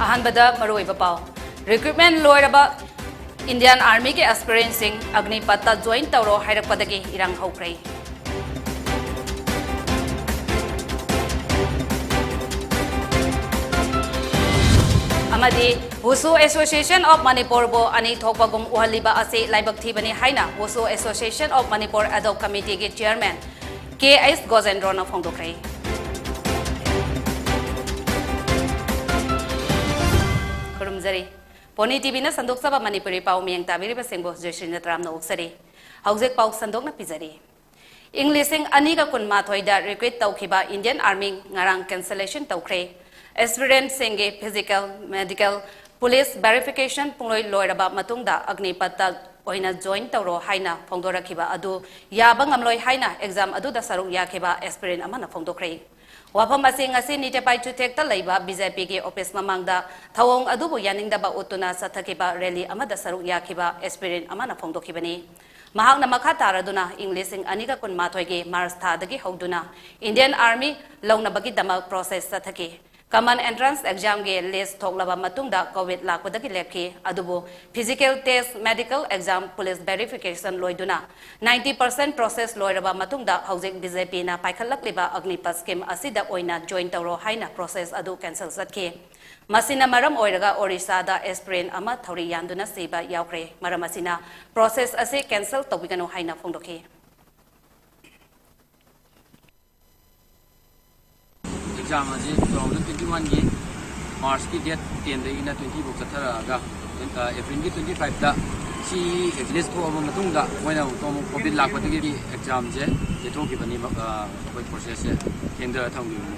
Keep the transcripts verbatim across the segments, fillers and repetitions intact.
ꯑꯍꯥꯟꯕꯗ ꯃꯔꯨꯑꯣꯏꯕ ꯄꯥꯎ꯫ Recruitment ꯂꯣꯏꯔꯕ Indian Armyꯒꯤ aspirantꯁꯤꯡ ꯑꯒꯅꯤꯄꯠꯇ join ꯇꯧꯔꯣ ꯍꯥꯏꯔꯛꯄꯗꯒꯤ ꯏꯔꯥꯡ ꯍꯧꯈ꯭ꯔꯦ꯫ ꯑꯃꯗꯤ Wushu Association of ꯃꯅꯤꯄꯨꯔꯕꯨ ꯑꯅꯤ ꯊꯣꯛꯄꯒꯨꯝ ꯎꯍꯜꯂꯤꯕ ꯑꯁꯤ ꯂꯥꯏꯕꯛ ꯊꯤꯕꯅꯤ ꯍꯥꯏꯅ Wushu Association of ꯃꯅꯤꯄꯨꯔ ad hoc committeeꯒꯤ chairman ꯀꯦ ꯑꯩꯆ ꯒꯣꯖꯦꯟꯗ꯭ꯔꯣꯅ ꯐꯣꯡꯗꯣꯛꯈ꯭ꯔꯦ꯫ ꯈꯨꯔꯨꯝꯖꯔꯤ꯫ ꯄꯣꯅꯤ ꯇꯤꯚꯤꯅ ꯁꯟꯗꯣꯛꯆꯕ ꯃꯅꯤꯄꯨꯔꯤ ꯄꯥꯎ ꯃꯤꯌꯦꯡ ꯇꯥꯕꯤꯔꯤꯕꯁꯤꯡꯕꯨ ꯖꯣꯏꯁ꯭ꯔꯤ ꯅꯠꯇ꯭ꯔꯥꯝꯅ ꯑꯣꯛꯆꯔꯤ꯫ ꯍꯧꯖꯤꯛ ꯄꯥꯎ ꯁꯟꯗꯣꯛꯅ ꯄꯤꯖꯔꯤ꯫ ꯏꯪ ꯂꯤꯁꯤꯡ ꯑꯅꯤꯒ ꯀꯨꯟꯃꯥꯊꯣꯏꯗ recruit ꯇꯧꯈꯤꯕ Indian Army ꯉꯔꯥꯡ cancellation ꯇꯧꯈ꯭ꯔꯦ꯫ Aspirantꯁꯤꯡꯒꯤ physical, medical, police verification ꯄꯨꯡꯂꯣꯏ ꯂꯣꯏꯔꯕ ꯃꯇꯨꯡꯗ ꯑꯒꯅꯤꯄꯠꯇ ꯑꯣꯏꯅ join ꯇꯧꯔꯣ ꯍꯥꯏꯅ ꯐꯣꯡꯗꯣꯔꯛꯈꯤꯕ ꯑꯗꯨ ꯌꯥꯕ ꯉꯝꯂꯣꯏ ꯍꯥꯏꯅ exam ꯑꯗꯨꯗ ꯁꯔꯨꯛ ꯌꯥꯈꯤꯕ aspirant ꯑꯃꯅ ꯐꯣꯡꯗꯣꯛꯈ꯭ꯔꯦ꯫ ꯋꯥꯐꯝ ꯑꯁꯤ ꯉꯁꯤ ꯅꯤꯇꯦꯄꯥꯏ ꯆꯨꯊꯦꯛꯇ ꯂꯩꯕ BJPꯒꯤ office ꯃꯃꯥꯡꯗ ꯊꯧꯑꯣꯡ ꯑꯗꯨꯕꯨ ꯌꯥꯅꯤꯡꯗꯕ ꯎꯠꯇꯨꯅ ꯆꯠꯊꯈꯤꯕ rally ꯑꯃꯗ ꯁꯔꯨꯛ ꯌꯥꯈꯤꯕ aspirant ꯑꯃꯅ ꯐꯣꯡꯗꯣꯛꯈꯤꯕꯅꯤ꯫ ꯃꯍꯥꯛꯅ ꯃꯈꯥ ꯇꯥꯔꯗꯨꯅ ꯏꯪ ꯂꯤꯁꯤꯡ ꯑꯅꯤꯒ ꯀꯨꯟꯃꯥꯊꯣꯏꯒꯤ March ꯊꯥꯗꯒꯤ ꯍꯧꯗꯨꯅ Indian Army ꯂꯧꯅꯕꯒꯤꯗꯃꯛ process ꯆꯠꯊꯈꯤ꯫ Common entrance examꯒꯤ list ꯊꯣꯛꯂꯕ ꯃꯇꯨꯡꯗ COVID ꯂꯥꯛꯄꯗꯒꯤ ꯂꯦꯞꯈꯤ꯫ ꯑꯗꯨꯕꯨ physical test, medical exam, police verification ꯂꯣꯏꯗꯨꯅ ninety percent process ꯂꯣꯏꯔꯕ ꯃꯇꯨꯡꯗ ꯍꯧꯖꯤꯛ BJPꯅ ꯄꯥꯏꯈꯠꯂꯛꯂꯤꯕ ꯑꯒꯅꯤꯄꯠ scheme ꯑꯁꯤꯗ ꯑꯣꯏꯅ join ꯇꯧꯔꯣ ꯍꯥꯏꯅ process ꯑꯗꯨ cancel ꯆꯠꯈꯤ꯫ ꯃꯁꯤꯅ ꯃꯔꯝ ꯑꯣꯏꯔꯒ ꯑꯣꯔꯤꯁꯥꯗ aspirant ꯑꯃ ꯊꯧꯔꯤ ꯌꯥꯟꯗꯨꯅ ꯁꯤꯕ ꯌꯥꯎꯈ꯭ꯔꯦ꯫ ꯃꯔꯝ ꯑꯁꯤꯅ process ꯑꯁꯤ cancel ꯇꯧꯕꯤꯒꯅꯨ ꯍꯥꯏꯅ ꯐꯣꯡꯗꯣꯛꯈꯤ꯫ Exam ꯑꯁꯤ two thousand twenty oneꯒꯤ Marchꯀꯤ date tenꯗꯒꯤꯅ twenty ꯐꯥꯎ ꯆꯠꯊꯔꯛꯑꯒ, ꯑ, Aprilꯒꯤ twenty fiveꯇ ꯁꯤ list ꯊꯣꯛꯑꯕ ꯃꯇꯨꯡꯗ ꯃꯣꯏꯅ ꯑꯃꯨꯛ COVID ꯂꯥꯛꯄꯗꯒꯤ examꯁꯦ ꯌꯩꯊꯣꯛꯈꯤꯕꯅꯤ, ꯑ, ꯑꯩꯈꯣꯏ processꯁꯦ ꯊꯦꯡꯊꯔ ꯊꯝꯈꯤꯕꯅꯤ꯫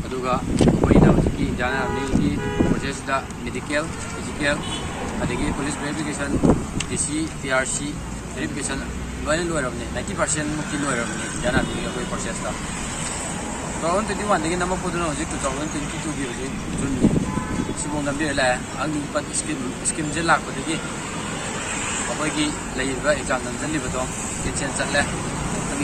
ꯑꯗꯨꯒ ꯑꯩꯈꯣꯏꯅ ꯍꯧꯖꯤꯛꯀꯤ Indian Armyꯒꯤ processꯇ medical, physical, ꯑꯗꯒꯤ police verification, DC, TRC verification ꯂꯣꯏꯅ ꯂꯣꯏꯔꯕꯅꯤ, ninety percent ꯃꯨꯛꯇꯤ ꯂꯣꯏꯔꯕꯅꯤ Indian Armyꯒꯤ ꯑꯩꯈꯣꯏ processꯇ꯫ Two thousand twenty oneꯗꯒꯤ ꯅꯝꯃꯛꯄꯗꯨꯅ ꯍꯧꯖꯤꯛ two thousand twenty twoꯒꯤ ꯍꯧꯖꯤꯛ Juneꯅꯤ꯫ ꯁꯤꯐꯥꯎ ꯅꯝꯕꯤꯔ ꯂꯥꯛꯑꯦ꯫ ꯑꯒꯅꯤꯄꯠ scheme, schemeꯁꯦ ꯂꯥꯛꯄꯗꯒꯤ ꯑꯩꯈꯣꯏꯒꯤ ꯂꯩꯔꯤꯕ exam ꯅꯝꯁꯤꯜꯂꯤꯕꯗꯣ cancel ꯆꯠꯂꯦ꯫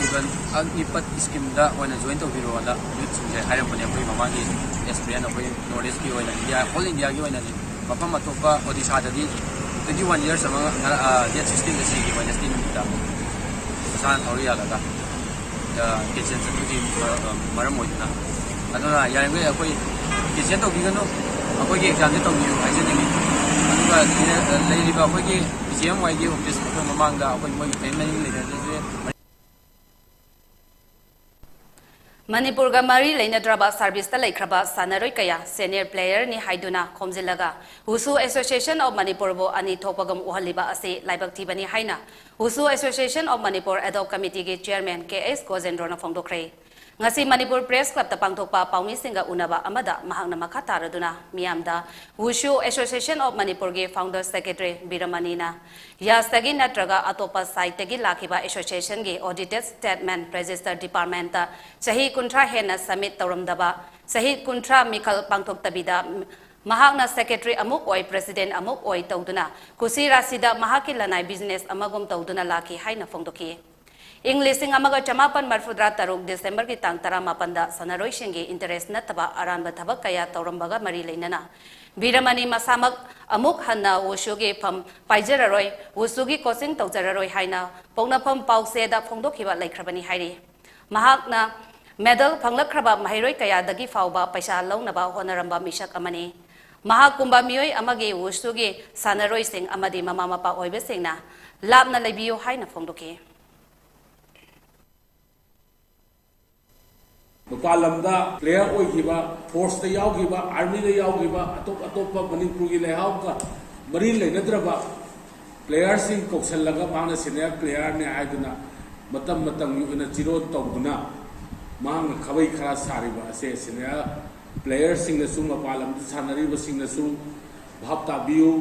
ꯑꯒꯅꯤꯄꯠ ꯁ꯭ꯀꯤꯝꯗ ꯑꯣꯏꯅ ꯖꯣꯏꯟ ꯇꯧꯕꯤꯔꯣꯅ ꯌꯨꯠꯁꯤꯡꯁꯦ ꯍꯥꯏꯔꯝꯕꯅꯦ꯫ ꯑꯩꯈꯣꯏ ꯃꯃꯥꯡꯒꯤ ꯑꯦꯁꯄꯤꯔꯦꯟ ꯑꯩꯈꯣꯏ ꯅꯣꯔꯠ ꯏꯁꯀꯤ ꯑꯣꯏꯅ, ꯏꯟꯗꯤꯌꯥ, ꯍꯣꯜ ꯏꯟꯗꯤꯌꯥꯒꯤ ꯑꯣꯏꯅꯗꯤ ꯃꯐꯝ ꯑꯇꯣꯞꯄ ꯑꯣꯗꯤꯁꯥꯗꯗꯤ ꯇ꯭ꯋꯦꯟꯇꯤ ꯋꯥꯟ ꯏꯌꯔꯁ ꯑꯃ ꯗꯦꯠ ꯁꯤꯛꯁꯇꯤꯟꯗ ꯁꯤꯒꯤ ꯋꯦꯅꯁꯗꯦ ꯅꯨꯃꯤꯠꯇ ꯃꯁꯥꯅ ꯊꯧꯔꯤ ꯌꯥꯜꯂꯒ ꯀꯦꯟꯁꯦꯜ ꯆꯠꯄꯒꯤ ꯃꯔꯝ ꯑꯣꯏꯗꯨꯅ꯫ ꯑꯗꯨꯅ ꯌꯥꯔꯤꯈꯩ ꯑꯩꯈꯣꯏ ꯀꯦꯟꯁꯦꯜ ꯇꯧꯕꯤꯒꯅꯨ, ꯑꯩꯈꯣꯏꯒꯤ ꯑꯦꯛꯖꯥꯝꯁꯦ ꯇꯧꯕꯤꯌꯨ ꯍꯥꯏꯖꯅꯤꯡꯉꯤ꯫ ꯑꯗꯨꯒ ꯂꯩꯔꯤꯕ ꯑꯩꯈꯣꯏꯒꯤ ꯕꯤ ꯖꯤ ꯑꯦꯝ ꯋꯥꯏꯒꯤ ꯑꯣꯐꯤꯁ ꯑꯩꯈꯣꯏ ꯃꯃꯥꯡꯗ ꯑꯩꯈꯣꯏ ꯃꯣꯏꯒꯤ ꯄꯦꯃꯦꯟ ꯂꯩꯅꯗ꯭ꯔꯁꯦ꯫ ꯃꯅꯤꯄꯨꯔꯒ ꯃꯔꯤ ꯂꯩꯅꯗ꯭ꯔꯕ ꯁꯥꯔꯚꯤꯁꯇ ꯂꯩꯈ꯭ꯔꯕ ꯁꯥꯟꯅꯔꯣꯏ ꯀꯌꯥ ꯁꯦꯅꯤꯌꯔ ꯄ꯭ꯂꯦꯌꯔꯅꯤ ꯍꯥꯏꯗꯨꯅ ꯈꯣꯝꯖꯤꯜꯂꯒ ꯋꯨꯁꯨ ꯑꯦꯁꯣꯁꯤꯌꯦꯁꯟ ꯑꯣꯐ ꯃꯅꯤꯄꯨꯔꯕꯨ ꯑꯅꯤ ꯊꯣꯛꯄꯒꯨꯝ ꯎꯍꯜꯂꯤꯕ ꯑꯁꯤ ꯂꯥꯏꯕꯛ ꯊꯤꯕꯅꯤ ꯍꯥꯏꯅ ꯋꯨꯁꯨ ꯑꯦꯁꯣꯁꯤꯌꯦꯁꯟ ꯑꯣꯐ ꯃꯅꯤꯄꯨꯔ ꯑꯦꯗꯣꯛ ꯀꯃꯤꯇꯤꯒꯤ ꯆꯤꯌꯔꯃꯦꯟ ꯀꯦ ꯑꯦꯁ ꯒꯣꯖꯦꯟꯗ꯭ꯔꯣꯅ ꯐꯣꯡꯗꯣꯛꯈ꯭ꯔꯦ꯫ ꯉꯁꯤ ꯃꯅꯤꯄꯨꯔ ꯄ꯭ꯔꯦꯁ ꯀ꯭ꯂꯕꯇ ꯄꯥꯡꯊꯣꯛꯄ ꯄꯥꯎꯃꯤꯁꯤꯡꯒ ꯎꯅꯕ ꯑꯃꯗ ꯃꯍꯥꯛꯅ ꯃꯈꯥ ꯇꯥꯔꯗꯨꯅ ꯃꯤꯌꯥꯝꯗ ꯋꯨꯁꯨ ꯑꯦꯁꯣꯁꯤꯌꯦꯁꯟ ꯑꯣꯐ ꯃꯅꯤꯄꯨꯔꯒꯤ ꯐꯥꯎꯟꯗꯔ ꯁꯦꯀ꯭ꯔꯦꯇꯔꯤ ꯕꯤꯔꯃꯅꯤꯅ ꯌꯥꯁꯇꯒꯤ ꯅꯠꯇ꯭ꯔꯒ ꯑꯇꯣꯞꯄ ꯁꯥꯏꯠꯇꯒꯤ ꯂꯥꯛꯈꯤꯕ ꯑꯦꯁꯣꯁꯤꯌꯦꯁꯟꯒꯤ ꯑꯣꯗꯤꯇꯦꯠ ꯁ꯭ꯇꯦꯠꯃꯦꯟ ꯔꯦꯖꯤꯁꯇꯔ ꯗꯤꯄꯥꯔꯠꯃꯦꯟꯇ ꯆꯍꯤ ꯀꯨꯟꯊ꯭ꯔꯥ ꯍꯦꯟꯅ ꯁꯕꯃꯤꯠ ꯇꯧꯔꯝꯗꯕ, ꯆꯍꯤ ꯀꯨꯟꯊ꯭ꯔꯥ ꯃꯤꯈꯜ ꯄꯥꯡꯊꯣꯛꯇꯕꯤꯗ ꯃꯍꯥꯛꯅ ꯁꯦꯀ꯭ꯔꯦꯇꯔꯤ ꯑꯃꯨꯛ ꯑꯣꯏ, ꯄ꯭ꯔꯦꯁꯤꯗꯦꯟꯠ ꯑꯃꯨꯛ ꯑꯣꯏ ꯇꯧꯗꯨꯅ ꯀꯨꯁꯤ ꯔꯥꯁꯤꯗ ꯃꯍꯥꯛꯀꯤ ꯂꯅꯥꯏ ꯕꯤꯖꯤꯅꯦꯁ ꯑꯃꯒꯨꯝ ꯇꯧꯗꯨꯅ ꯂꯥꯛꯈꯤ ꯍꯥꯏꯅ ꯐꯣꯡꯗꯣꯛꯈꯤ꯫ ꯏꯪ ꯂꯤꯁꯤꯡ ꯑꯃꯒ ꯆꯃꯥꯄꯟ ꯃꯔꯤꯐꯨꯇꯔꯥ ꯇꯔꯨꯛ ꯗꯤꯁꯦꯝꯕꯔꯒꯤ ꯇꯥꯡ ꯇꯔꯥꯃꯥꯄꯟꯗ ꯁꯥꯟꯅꯔꯣꯏꯁꯤꯡꯒꯤ ꯏꯟꯇꯔꯦꯁ ꯅꯠꯇꯕ ꯑꯔꯥꯟꯕ ꯊꯕꯛ ꯀꯌꯥ ꯇꯧꯔꯝꯕꯒ ꯃꯔꯤ ꯂꯩꯅꯅ ꯕꯤꯔꯃꯅꯤ ꯃꯁꯥꯃꯛ ꯑꯃꯨꯛ ꯍꯟꯅ ꯋꯨꯁꯨꯒꯤ ꯐꯝ ꯄꯥꯏꯖꯔꯔꯣꯏ, ꯋꯨꯁꯨꯒꯤ ꯀꯣꯆꯤꯡ ꯇꯧꯖꯔꯔꯣꯏ ꯍꯥꯏꯅ ꯄꯣꯛꯅꯐꯝ ꯄꯥꯎꯆꯦꯗ ꯐꯣꯡꯗꯣꯛꯈꯤꯕ ꯂꯩꯈ꯭ꯔꯕꯅꯤ ꯍꯥꯏꯔꯤ꯫ ꯃꯍꯥꯛꯅ ꯃꯦꯗꯜ ꯐꯪꯂꯛꯈ꯭ꯔꯕ ꯃꯍꯩꯔꯣꯏ ꯀꯌꯥꯗꯒꯤ ꯐꯥꯎꯕ ꯄꯩꯁꯥ ꯂꯧꯅꯕ ꯍꯣꯠꯅꯔꯝꯕ ꯃꯤꯁꯛ ꯑꯃꯅꯤ꯫ ꯃꯍꯥꯛꯀꯨꯝꯕ ꯃꯤꯑꯣꯏ ꯑꯃꯒꯤ ꯋꯨꯁꯨꯒꯤ ꯁꯥꯟꯅꯔꯣꯏꯁꯤꯡ ꯑꯃꯗꯤ ꯃꯃꯥ ꯃꯄꯥ ꯑꯣꯏꯕꯁꯤꯡꯅ ꯂꯥꯞꯅ ꯂꯩꯕꯤꯌꯨ ꯍꯥꯏꯅ ꯐꯣꯡꯗꯣꯛꯈꯤ꯫ ꯃꯄꯥꯟ ꯂꯝꯗ ꯄ꯭ꯂꯦꯌꯔ ꯑꯣꯏꯈꯤꯕ, ꯐꯣꯔꯁꯇ ꯌꯥꯎꯈꯤꯕ, ꯑꯥꯔꯃꯤꯗ ꯌꯥꯎꯈꯤꯕ, ꯑꯇꯣꯞ ꯑꯇꯣꯞꯄ ꯃꯅꯤꯄꯨꯔꯒꯤ ꯂꯩꯍꯥꯎꯒ ꯃꯔꯤ ꯂꯩꯅꯗ꯭ꯔꯕ ꯄ꯭ꯂꯦꯌꯔꯁꯤꯡ ꯀꯧꯁꯜꯂꯒ ꯃꯥꯅ ꯁꯦꯅꯤꯌꯔ ꯄ꯭ꯂꯦꯌꯔꯅꯤ ꯍꯥꯏꯗꯨꯅ ꯃꯇꯝ ꯃꯇꯝꯒꯤ ꯑꯣꯏꯅ ꯆꯤꯔꯣꯜ ꯇꯧꯗꯨꯅ ꯃꯍꯥꯛꯅ ꯈꯥꯕꯩ ꯈꯔ ꯁꯥꯔꯤꯕ ꯑꯁꯦ ꯁꯦꯅꯤꯌꯔ ꯄ꯭ꯂꯦꯌꯔꯁꯤꯡꯅꯁꯨ, ꯃꯄꯥꯟ ꯂꯝꯗ ꯁꯥꯟꯅꯔꯤꯕꯁꯤꯡꯅꯁꯨ ꯚꯥꯞ ꯇꯥꯕꯤꯌꯨ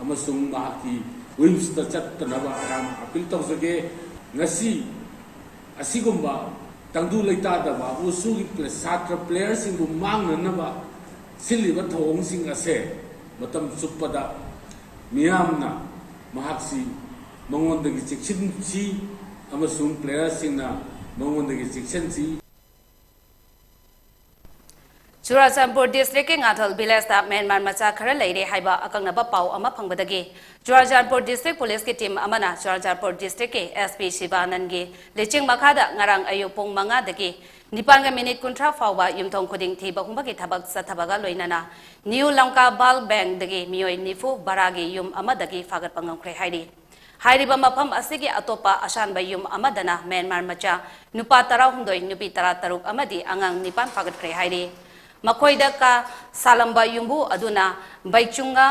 ꯑꯃꯁꯨꯡ ꯃꯍꯥꯛꯀꯤ ꯋꯤꯡꯁꯇ ꯆꯠꯇꯅꯕ ꯑꯩꯍꯥꯛꯅ ꯑꯄꯤꯜ ꯇꯧꯖꯒꯦ꯫ ꯉꯁꯤ ꯑꯁꯤꯒꯨꯝꯕ ꯇꯪꯗꯨ ꯂꯩꯇꯥꯗꯕ ꯋꯨꯁꯨꯒꯤ ꯁꯥꯇ꯭ꯔ ꯄ꯭ꯂꯦꯌꯔꯁꯤꯡꯕꯨ ꯃꯥꯡꯅꯅꯕ ꯁꯤꯜꯂꯤꯕ ꯊꯧꯑꯣꯡꯁꯤꯡ ꯑꯁꯦ ꯃꯇꯝ ꯆꯨꯞꯄꯗ ꯃꯤꯌꯥꯝꯅ ꯃꯍꯥꯛꯁꯤ ꯃꯉꯣꯟꯗꯒꯤ ꯆꯦꯛꯁꯤꯟꯁꯤ, ꯑꯃꯁꯨꯡ ꯄ꯭ꯂꯦꯌꯔꯁꯤꯡꯅ ꯃꯉꯣꯟꯗꯒꯤ ꯆꯦꯛꯁꯤꯟꯁꯤ꯫ ꯆꯨꯔꯥꯆꯥꯟꯄꯨꯔ ꯗꯤꯁꯇ꯭ꯔꯤꯛꯀꯤ ꯉꯥꯊꯜ ꯚꯤꯂꯦꯖꯇ ꯃ꯭ꯌꯥꯟꯃꯥꯔ ꯃꯆꯥ ꯈꯔ ꯂꯩꯔꯦ ꯍꯥꯏꯕ ꯑꯀꯛꯅꯕ ꯄꯥꯎ ꯑꯃ ꯐꯪꯕꯗꯒꯤ ꯆꯨꯔꯥꯆꯥꯟꯄꯨꯔ ꯗꯤꯁꯇ꯭ꯔꯤꯛ ꯄꯨꯂꯤꯁꯀꯤ ꯇꯤꯝ ꯑꯃꯅ ꯆꯨꯔꯥꯆꯥꯟꯄꯨꯔ ꯗꯤꯁꯇ꯭ꯔꯤꯛꯀꯤ ꯑꯦꯁ ꯄꯤ ꯁꯤꯕꯥꯅꯟꯒꯤ ꯂꯤꯆꯤꯡ ꯃꯈꯥꯗ ꯉꯔꯥꯡ ꯑꯌꯨꯛ ꯄꯨꯡ ꯃꯉꯥꯗꯒꯤ ꯅꯤꯄꯥꯟꯒ ꯃꯤꯅꯤꯠ ꯀꯨꯟꯊ꯭ꯔꯥ ꯐꯥꯎꯕ ꯌꯨꯝꯊꯣꯡ ꯈꯨꯗꯤꯡ ꯊꯤꯕ ꯍꯨꯝꯕꯒꯤ ꯊꯕꯛ ꯆꯠꯊꯕꯒ ꯂꯣꯏꯅꯅ ꯅ꯭ꯌꯨ ꯂꯪꯀꯥ ꯕꯥꯜ ꯕꯦꯡꯗꯒꯤ ꯃꯤꯑꯣꯏ ꯅꯤꯐꯨ ꯚꯔꯥꯒꯤ ꯌꯨꯝ ꯑꯃꯗꯒꯤ ꯐꯥꯒꯠꯄ ꯉꯝꯈ꯭ꯔꯦ ꯍꯥꯏꯔꯤ꯫ ꯍꯥꯏꯔꯤꯕ ꯃꯐꯝ ꯑꯁꯤꯒꯤ ꯑꯇꯣꯞꯄ ꯑꯁꯥꯟꯕ ꯌꯨꯝ ꯑꯃꯗꯅ ꯃ꯭ꯌꯥꯟꯃꯥꯔ ꯃꯆꯥ ꯅꯨꯄꯥ ꯇꯔꯥꯍꯨꯝꯗꯣꯏ, ꯅꯨꯄꯤ ꯇꯔꯥꯇꯔꯨꯛ ꯑꯃꯗꯤ ꯑꯉꯥꯡ ꯅꯤꯄꯥꯟ ꯐꯥꯒꯠꯈ꯭ꯔꯦ ꯍꯥꯏꯔꯤ꯫ ꯃꯈꯣꯏꯗ ꯀꯥ ꯁꯥꯂꯝꯕ ꯌꯨꯝꯕꯨ ꯑꯗꯨꯅ ꯕꯩꯆꯨꯡꯒ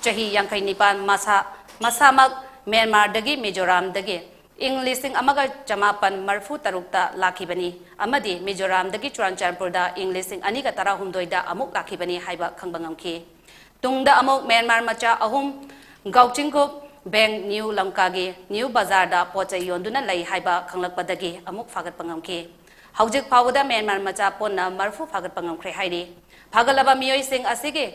ꯆꯍꯤ ꯌꯥꯡꯈꯩ ꯅꯤꯄꯥꯟ, ꯃꯁꯥ, ꯃꯁꯥꯃꯛ ꯃ꯭ꯌꯥꯟꯃꯥꯔꯗꯒꯤ, ꯃꯤꯖꯣꯔꯥꯝꯗꯒꯤ ꯏꯪ ꯂꯤꯁꯤꯡ ꯑꯃꯒ ꯆꯃꯥꯄꯟ ꯃꯔꯤꯐꯨ ꯇꯔꯨꯛꯇ ꯂꯥꯛꯈꯤꯕꯅꯤ ꯑꯃꯗꯤ ꯃꯤꯖꯣꯔꯥꯝꯗꯒꯤ ꯆꯨꯔꯥꯟꯆꯥꯟꯄꯨꯔꯗ ꯏꯪ ꯂꯤꯁꯤꯡ ꯑꯅꯤꯒ ꯇꯔꯥꯍꯨꯝꯗꯣꯏꯗ ꯑꯃꯨꯛ ꯂꯥꯛꯈꯤꯕꯅꯤ ꯍꯥꯏꯕ ꯈꯪꯕ ꯉꯝꯈꯤ꯫ ꯇꯨꯡꯗ ꯑꯃꯨꯛ ꯃ꯭ꯌꯥꯟꯃꯥꯔ ꯃꯆꯥ ꯑꯍꯨꯝ ꯒꯥꯎꯆꯤꯡꯀꯨꯞ ꯕꯦꯡ ꯅ꯭ꯌꯨ ꯂꯪꯀꯥꯒꯤ ꯅ꯭ꯌꯨ ꯕꯖꯥꯔꯗ ꯄꯣꯠ ꯆꯩ ꯌꯣꯟꯗꯨꯅ ꯂꯩ ꯍꯥꯏꯕ ꯈꯪꯂꯛꯄꯗꯒꯤ ꯑꯃꯨꯛ ꯐꯥꯒꯠꯄ ꯉꯝꯈꯤ꯫ ꯍꯧꯖꯤꯛ ꯐꯥꯎꯕꯗ ꯃ꯭ꯌꯥꯟꯃꯥꯔ ꯃꯆꯥ ꯄꯨꯟꯅ ꯃꯔꯤꯐꯨ ꯐꯥꯒꯠꯄ ꯉꯝꯈ꯭ꯔꯦ ꯍꯥꯏꯔꯤ꯫ ꯐꯥꯒꯠꯂꯕ ꯃꯤꯑꯣꯏꯁꯤꯡ ꯑꯁꯤꯒꯤ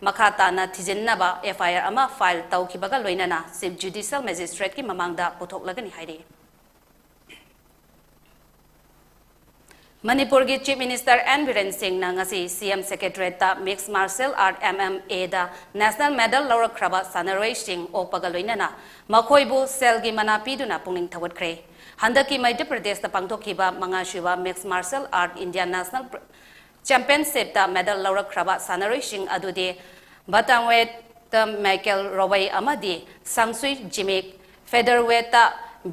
ꯃꯈꯥ ꯇꯥꯅ ꯊꯤꯖꯤꯟꯅꯕ ꯑꯦꯐ ꯑꯥꯏ ꯑꯥꯔ ꯑꯃ ꯐꯥꯏꯜ ꯇꯧꯈꯤꯕꯒ ꯂꯣꯏꯅꯅ ꯆꯤꯐ ꯖꯨꯗꯤꯁꯤꯌꯦꯜ ꯃꯦꯖꯤꯁꯇ꯭ꯔꯦꯠꯀꯤ ꯃꯃꯥꯡꯗ ꯄꯨꯊꯣꯛꯂꯒꯅꯤ ꯍꯥꯏꯔꯤ꯫ ꯃꯅꯤꯄꯨꯔꯒꯤ ꯆꯤꯐ ꯃꯤꯅꯤꯁꯇꯔ ꯑꯦꯟ ꯕꯤꯔꯦꯟ ꯁꯤꯡꯅ ꯉꯁꯤ ꯁꯤ ꯑꯦꯝ ꯁꯦꯀ꯭ꯔꯦꯇꯔꯤꯌꯦꯠꯇ mixed martial art, M M ꯑꯦꯗ ꯅꯦꯁꯅꯦꯜ ꯃꯦꯗꯜ ꯂꯧꯔꯛꯈ꯭ꯔꯕ ꯁꯥꯟꯅꯔꯣꯏꯁꯤꯡ ꯑꯣꯛꯄꯒ ꯂꯣꯏꯅꯅ ꯃꯈꯣꯏꯕꯨ ꯁꯦꯜꯒꯤ ꯃꯅꯥ ꯄꯤꯗꯨꯅ ꯄꯨꯛꯅꯤꯡ ꯊꯧꯒꯠꯈ꯭ꯔꯦ꯫ ꯍꯟꯗꯛꯀꯤ ꯃꯙ꯭ꯌ ꯄ꯭ꯔꯗꯦꯁꯇ ꯄꯥꯡꯊꯣꯛꯈꯤꯕ ꯃꯉꯥꯁꯨꯕ mixed martial art India national ꯄ꯭ꯔ-, ꯆꯦꯝꯄꯤꯌꯟꯁꯤꯞꯇ ꯃꯦꯗꯜ ꯂꯧꯔꯛꯈ꯭ꯔꯕ ꯁꯥꯟꯅꯔꯣꯏꯁꯤꯡ ꯑꯗꯨꯗꯤ ꯕꯇꯥꯡꯋꯦꯠꯇ ꯃꯥꯏꯀꯦꯜ ꯔꯣꯕꯩ ꯑꯃꯗꯤ ꯁꯥꯡꯁꯨꯏ ꯖꯤꯃꯤꯛ, ꯐꯦꯗꯔꯋꯦꯠꯇ